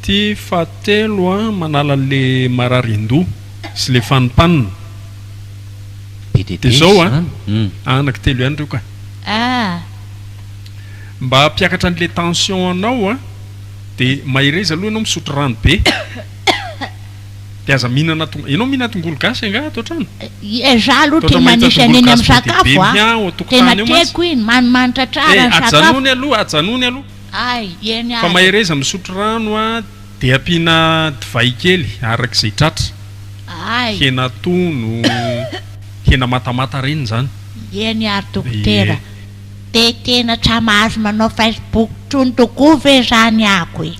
ity fahatelo a, manala an'le marary an-doha sy le fanimpanina. Be dia Dia be izao a, izany. Hum. anaky telo ihany ireo ka. Ah. Mba hampiakatra an'le tension anao a, dia mahereza aloha ianao misotro rano be. Dia aza mihinana tong-, ianao mihinana tongolo gasy angaha ato an-trano? Ie, za aloha Toa tia mahita manisy tongolo an'iny gasy amin'ny be dia be sakafo a. miha ao Tena an-tokotany eo mantsy. tiako iny, manimanitra tsara Eh, ny sakafo. ajanony aloha, ajanony aloha. Ay, eny Fa ary. mahereza misotro rano a, dia ampiana divay kely araka izay tratra. Ay. Hena tono, hena matamata ireny izany. Eny ary dokotera. Ie. Dia tena tsa mahazo manao Facebook tsony tokoa ve zany ako e?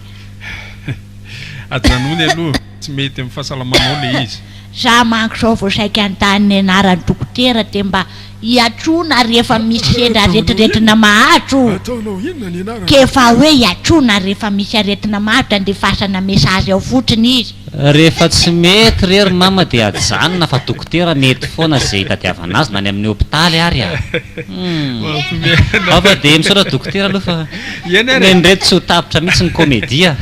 Ajanony aloha, tsy mety amin'ny fahasalamanao le izy. Za manko zao vao saika anontany ny anaran'i dokotera dia mba iantsoana rehefa misy sendra aretiretina mahazo. Ataonao inona ny anarany K'efa dokotera? hoe iantsoana rehefa misy aretina mahazo dia andefasana message ao fotsiny izy. Rehefa tsy mety re ry mama dia ajanona fa dokotera mety foana izay hitadiavana azy na any amin'ny hopitaly ary a! Humm. Ao fa dia misaotra dokotera aloha fa Eny ary e! nen'ireto tsy ho tapitra mihitsy ny comédie a!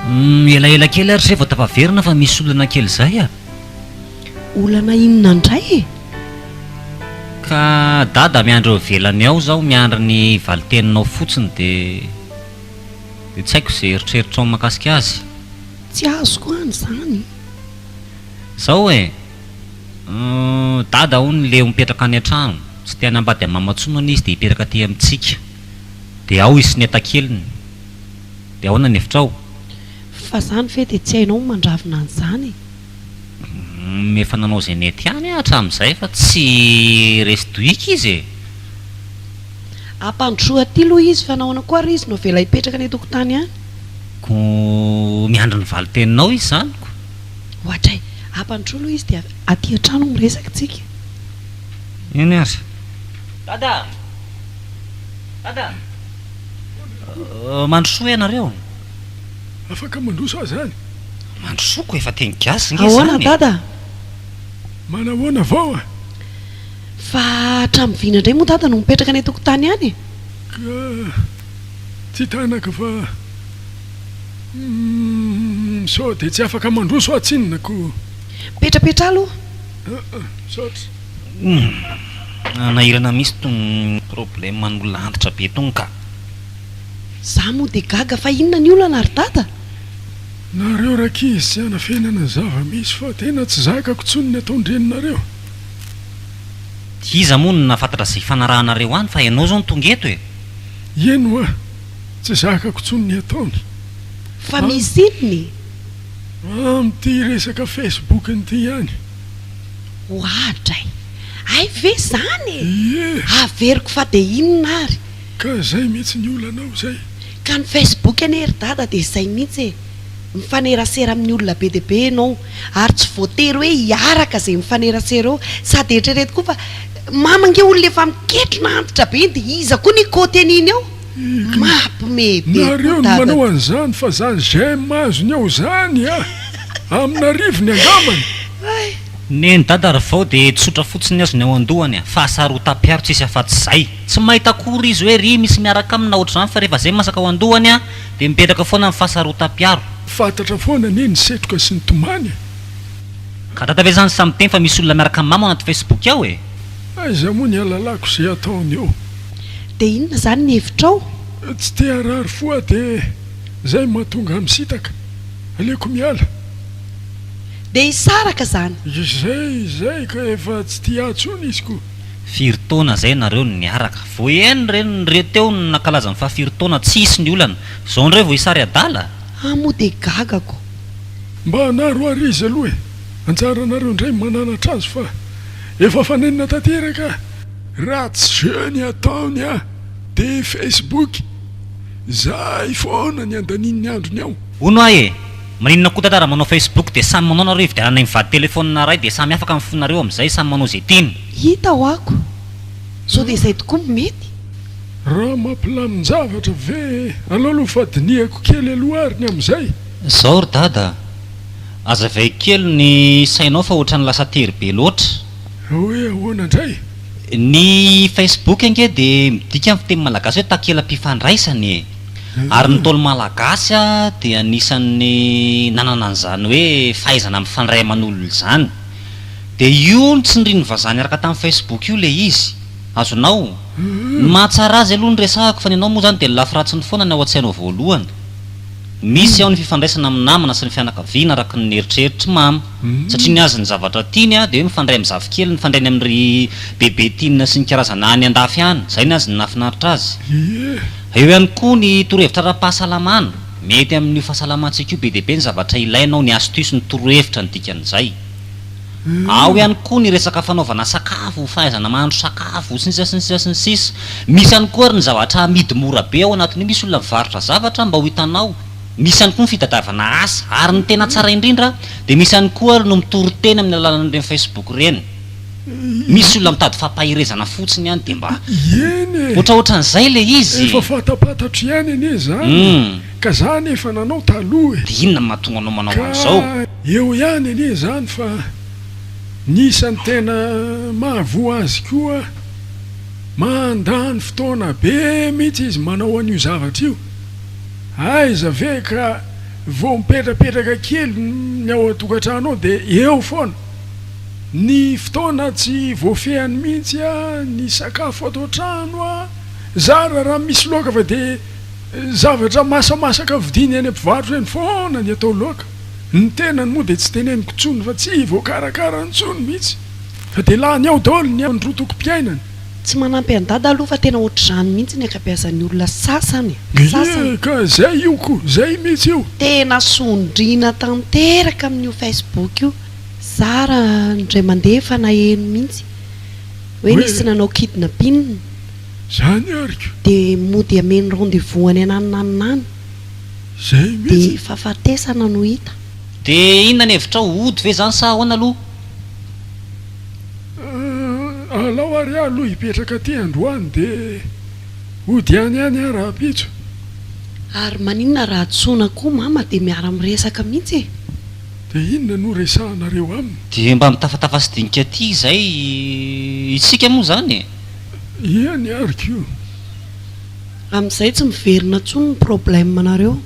Humm elaela kely ary zay vao tafaverina fa misy olana kely zay a! Olana inona indray e? Ka dada miandry eo ivelany ao zaho miandry ny valiteninao fotsiny de de tsy haiko ze eritreritrao makasika azy. Tsy azoko an izany. Zao e! Dada hono leo mipetraka any an-trano, tsy te hanambady an'i mama tsony hono izy dia hipetraka aty amintsika. Dia ao izy sy ny entakeliny. Dia ahoana ny hevitrao? Fa zany ve dia tsy hainao ny mandravina an'izany e? Humm efa nanao izay nety ihany aho hatramin'izay fa tsy resy dohika izy e! Ampandrosoa aty aloha izy fa nahoana koa ary izy no avela hipetraka any an-tokotany any? Ko miandry ny valin-teninao izy izany ko! Ohatray, ampandrosoa aloha izy dia aty an-trano miresaka tsika. Eny ary. Dada! Dada! Mandrosoa ianareo. Afaka mandroso aho izany? Mandrosoa ko, efa teny gasy nge Ahoana izany e! dada? Manahoana vao a? Fa hatramin'ny vina indray moa dada no mipetraka any an-tokotany any e? Ka tsy tanaka fa humm sao dia tsy afaka mandroso aho tsinona ko. Mipetrapetraha aloha. Aa misaotra. Humm nanahirana mihitsy tony problème an'olona antitra be tony ka. Za moa dia gaga fa inona ny olana ry dada? Nareo rankizy tsy anafenana ny zava-misy fa tena tsy zakako tsony ny ataon-dreninareo. Iza moa no nahafantatra izay ifanarahanareo any fa ianao izao no tonga eto e! Eny hoa, tsy zakako tsony ny ataony. Fa misy inona e? Amin'ity resaka Facebook ity ihany. Oadray! Hay ve izany e! Ie! Averiko fa dia inona ary? Ka izay mihitsy ny olanao izay. Ka ny Facebook anie ry dada dia izay mihitsy e! Mifanerasera amin'ny olona be dia be ianao ary tsy voatery hoe hiaraka izay mifanerasera eo, sady eritrereto koa fa mama ange olona efa miketrona antitra be iny dia iza koa ny hikaoty an'iny eo? Mampime be koa Nareo no dada. manao an'izany fa zany j'aime azony eo zany a! Amin'arivony angambany. Neny dada ry vao dia tsotra fotsiny ny azony ao an-dohany a! Fahasarotam-piaro tsisy afa-tsy izay. Tsy mahita akory izy hoe ry misy miaraka aminy na ohatr'izany fa rehefa izay masaka ao an-dohany a! Dia mipetraka foana ny fahasarotam-piaro. Fantatra foana anie ny setroka sy ny tomany e! Ka dada ve zany samy miteny fa misy olona miaraka am mama ao anaty facebook ao e? Aiza moa ny alalako ze ataony eo. Dia inona izany ny hevitrao? Tsy te harary fo aho dia zay no mahatonga ahy misintaka. Aleoko miala. Dia hisaraka izany? Izay izay ka efa tsy tia ahy tsony izy ko. Firy taona zay nareo no niaraka? Vao eny re nre teo no nankalaza ny faha firy taona tsisy ny olana. Zao ndray vao hisary adala? Ah moa dia gaga ko. Mba anaro ary izy aloha e! Anjaranareo indray ny mananatra azy fa efa fanenina tanteraka a! Raha tsy jeu ny ataony a! De Facebook! Zay foana ny andaniany ny androny ao. Hono aho e! Maninona koa dada raha manao Facebook dia samy manao nareo hividiananay mivady telephone ray dia samy afaka ny fonareo amin'izay samy manao izay tiany. Hita ho ako. Sao dia izay tokoa no mety? Raha mampilamin-javatra ve e! Alao aloha fa dinihako kely aloha ary ny amin'izay. Zao ry dada a! Azavaiko kely ny sainao fa ohatran'ny lasa tery be loatra. Hoe ahoana indray? Ny Facebook ange dia midika amin'ny fiteny malagasy hoe takela-pifandraisana e! Ary ny Ntaolo malagasy dia anisan'ny nanana an'izany hoe fahaizana mifandray aman'olona izany. Dia io no tsindrin'ny vazaha niaraka tamin'ny Facebook io ilay izy. Azonao? Ny mahatsara azy aloha no resahako fa ny anao moa izany dia ny lafy ratsiny foana ny ao an-tsainao voalohany. Misy ao ny fifandraisana amin'ny namana sy ny fianakaviana araka ny eritreritr'i mama. Satria ny azy ny zavatra tiany dia hoe mifandray amin'ny zafikeliny, mifandray any amin'ry bebe tiana sy ny karazana any andafy any. Izay ny azy no nahafinaritra azy. Eo ihany koa ny torohevitra ara-pahasalamana. Mety amin'io fahasalamantsika io be dia be ny zavatra ilaina ao, ny astuce, ny torohevitra ny dikan'izay. Ao ihany koa ny resaka fanaovana sakafo, fahaizana mahandro sakafo, sy ny sisa sy ny sisa sy ny sisa. Misy ihany koa ary ny zavatra amidy mora be ao anatin'io, misy olona mivarotra zavatra mba ho hitanao. Misy ihany koa ny fitadiavana asa. Ary ny tena tsara indrindra dia misy ihany koa ary no mitory teny amin'ny alalan'ireny Facebook ireny. Misy olona mitady fampaherezana fotsiny any dia mba Eny e! ohatraohatran'izay ilay izy Efa e! fantapantatro ihany anie izany e! Ka za anie efa nanao taloha e! Dia inona no mahatonga anao manao an'izao? Ka eo ihany anie izany fa ny isan'ny tena mahavoa azy koa mandany fotoana be mihitsy izy manao an'io zavatra io. Aiza ve ka vao mipetrapetraka kely ny ao an-tokantrano ao dia eo foana. Ny fotoana tsy voafehiny mihitsy a, ny sakafo ato an-trano a, zara raha misy laoka fa dia zavatra masamasaka vidiany eny am-pivarotra eny foana ny atao laoka. Ny tenany moa dia tsy teneniko intsony fa tsy voakarakara intsony mihitsy fa dia lany ao daholo ny androtokom-piainany. Tsy manampy an'i dada aloha fa tena ohatr'izany mihitsy ny ankabeazan'ny olona sasany e! Sasany. Ie ka zay io ko, zay mihitsy io. Tena sondriana tanteraka amin'io Facebook io. Zara indray mandeha efa naheno mihitsy hoe nisy nanao kidnapping. Zany ary ko. Dia mody ameno rendez-vous any ananonanona any. Zay mihitsy. Dia fahafatesana no hita. Dia inona ny hevitrao? Hody ve zany sa ahoana aloha? Alao ary aho aloha hipetraka aty androany dia hody any ihany aho rahampitso. Ary maninona raha antsoina koa mama dia miara-miresaka mihitsy e? Dia inona no resahanareo aminy? Dia mba mitafatafa sy dinika aty izay isika moa izany e! Eny ary ko! Amin'izay tsy miverina intsony ny problème nareo.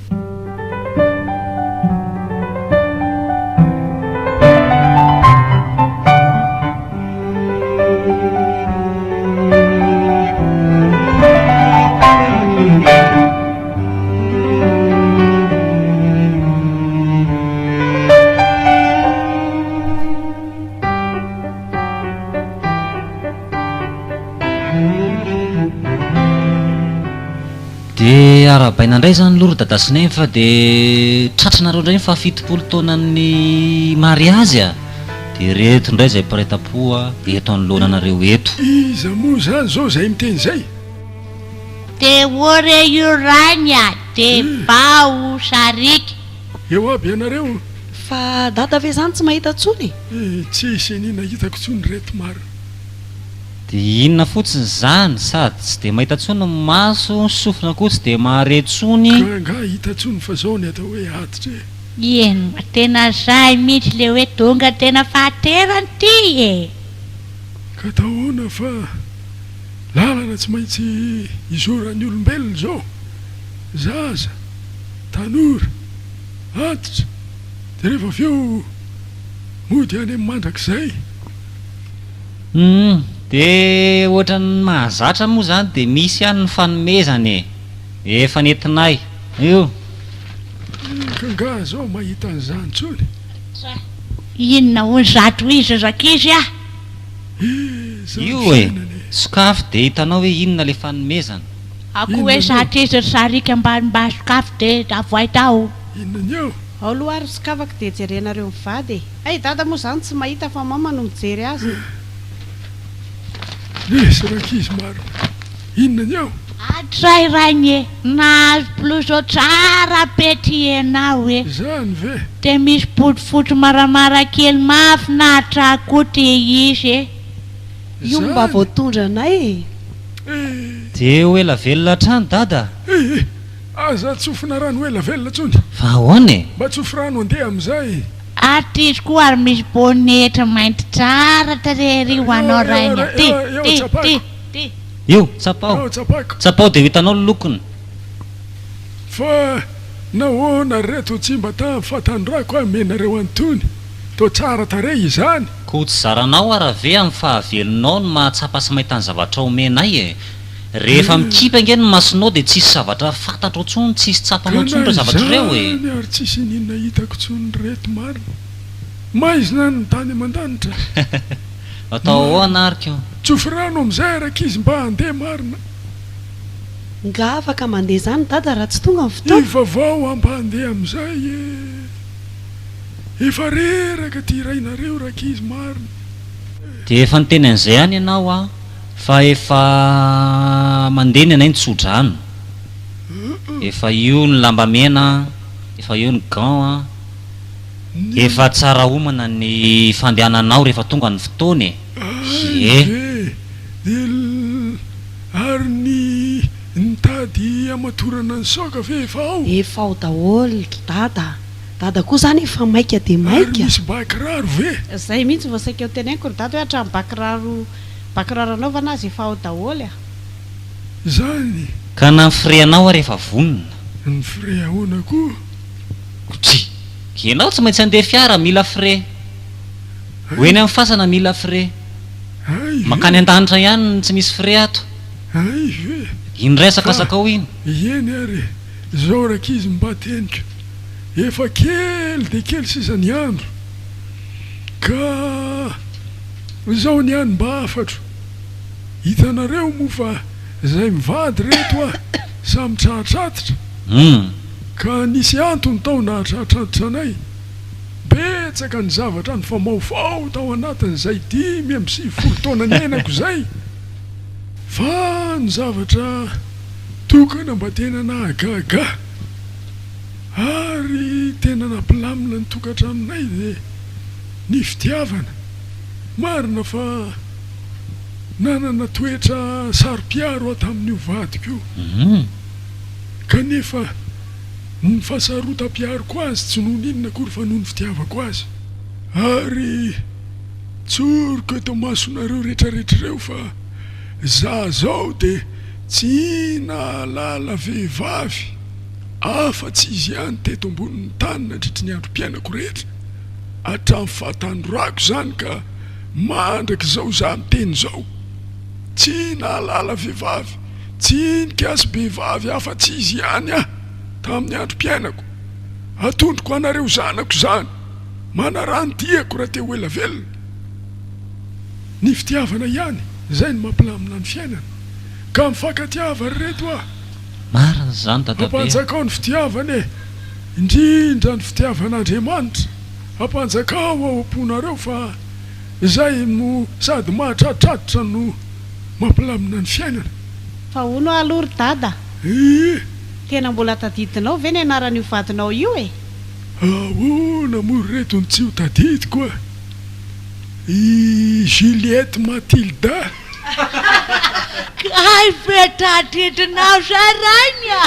De arahabaina indray zany aloha ry dada sy neny fa de tratranareo indray ny faha 70 taonan'ny mariazy a! De reto indray izay mpiray tampo a eto anoloana anareo eto. Iza moa zany zao zay miteny zay? De ore io rainy a! De vao sariaka. Eo aby ianareo. Fa dada ve zany tsy mahita tsony e? Eh, tsisy inona hitako tsony reto marina. Dia inona fotsiny izany, sady tsy dia mahita tsony ny maso, ny sofina koa tsy dia mahare tsony. Ka angaha hita tsony fa zao ny atao hoe aditra e. Eny mba tena zay mihitsy le hoe tonga tena fahaterany ty e! Ka atao ahoana fa lalana tsy maintsy izoran'ny olombelona izao, zaza, tanora, antitra, dia rehefa avy eo mody any amin'ny mandrakizay. Humm de ohatran'ny mahazatra moa zany de misy ihany ny fanomezana e! Efa nentinay io. Ka nga zao mahita an'izany tsony? Inona hono zato iza rankizy ah? Eh, zany Io e! fiainana e! Sokafy dia hitanao hoe inona ilay fanomezana. Akoho hoe zatra izy ry sariaka mba mba sokafy dia avoay tao. Inona ny eo? Ao aloha ary sokafako dia jerenareo mivady e. Hay dada moa izany tsy mahita fa mama no mijery azy. Lesy rankizy marina. Inona ny eo? Hatray rainy e! Nahazo blouson tsara be ty enao e! Izany ve? Dia misy bodofotsy maramara kely mahafinaritra koa ty izy e! Io mba Izany? voatondra anay e! Eh! Dia ho ela velona hatrany dada? Eh! Eh! Aza tsofina rano ho ela velona intsony! Fa ahoana e? Mba tsofy rano andeha amin'izay! Ary ty izy koa ary misy bonetra mainty tsara tarehy ery ho anao Eo, eo, rainy a! Ty! eo, eo, Ty! tsapako! Ty! Ty! Io, tsapao. Eo, tsapako! Tsapao dia ho hitanao ny lokony. Fa nahoana ry reto tsy mba tamin'ny fahatanorako aho omenareo an'itony? Toa tsara tarehy izany. Koa tsy zaranao ara ve amin'ny fahavelonao ny mahatsapa sy mahita ny zavatra omenay e? Rehefa mikipy ange ny masonao dia tsisy zavatra fantatrao tsony, tsisy Ka tsapanao na tsony ireo zavatra ireo e! izany ary tsisy ininona hitako tsony ry reto marina. Maizina any ny tany aman-danitra. Atao ahoana ary ko? Tsofy rano amin'izay rankizy mba handeha marina. Nga afaka mandeha zany dada raha tsy tonga ny fotoana? Ivavao hampandeha amin'izay e! Efa reraka ty rainareo rankizy marina e! Dia efa niteny an'izay ihany ianao aho fa efa mandeha ny anay ny tso-drano. Efa io ny lambamena an, efa eo ny gants an, efa tsara omana ny fandehananao rehefa tonga ny fotoana e! Hay Ie. ve dia Ary ny nitady hamatorana ny saoka ve efa ao? Efa ao daholo ry dada a! Dada koa zany efa maika dia Ary maika. misy ba kiraro ve? Zay mihitsy vao saika ho teneniko ry dada hoe hatramin'ny ba kiraro ba kiraro anaovana aza efa ao daholo a! Izany. Ka na ny frais anao ary efa vonona. Ny frais ahoana koa? Dry! Ianao tsy maintsy handeha fiara, mila frais. Ho eny amin'ny fasana mila frais. Hay ve? Mankany an-danitra ihany no tsy misy frais ato. Hay ve? Iny resaka Fa zakao iny. eny ary e, zao rankizy mba teniko, efa kely dia kely sisa ny andro, ka izao ny any mba hafatro, hitanareo moa fa zay mivady reto a, samy tratr'atitra, ka nisy antony tao nahatratr'atitra anay, Betsaka ny zavatra nifamaofao tao anatin'izay 95 taona niainako izay, fa ny zavatra tokana mba tena nahagaga ary tena nampilamina ny tokantranonay dia ny fitiavana. Marina fa nanana toetra saro-piaro aho tamin'io vadiko io, kanefa Ny fahasarotam-piaroko azy tsy noho ny inona akory fa noho ny fitiavako azy. Ary tsoriko eto imasonareo retraretra ireo fa za zao de tsy nahalala vehivavy afa tsy izy ihany teto ambonin'ny tany nandritry ny androm-piainako rehetra hatramin'ny fahatanorako izany ka mandrak'izao za miteny izao. Tsy nahalala vehivavy Tsy nikasi-behivavy afa-tsy izy ihany aho tamin'ny androm-piainako. Atondroko anareo zanako izany. Manaraha ny diako raha te ho ela velona. Ny fitiavana ihany, izay no mampilamina ny fiainana. Ka mifankatiava ry reto a! Marina izany dadabe a! Ampanjakao ny fitiavana e! Indrindra ny fitiavan'Andriamanitra. Ampanjakao ao am-ponareo fa izay no sady mahatratratra no. Mampilamina ny fiainana. Fa hono aho aloha ry dada. Ee. Tena mbola tadidinao ve ny anaran'io vadinao io e? Ahoana moa ry reto no tsy ho tadidiko a! I Juliette Mathilda. Kay ve tadidinao zay rainy a!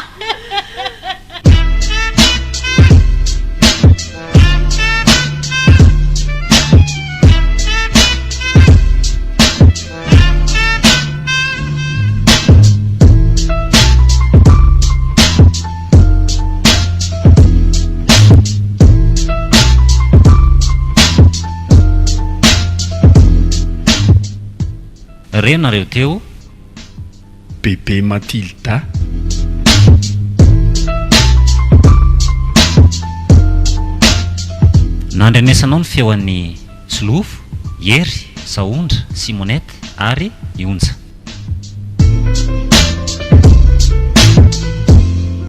Re nareo teo. Bebe Matilda. Nandrenesanao ny feo an'i Solofo, Hery, Sahondra, Simonette ary i Onja.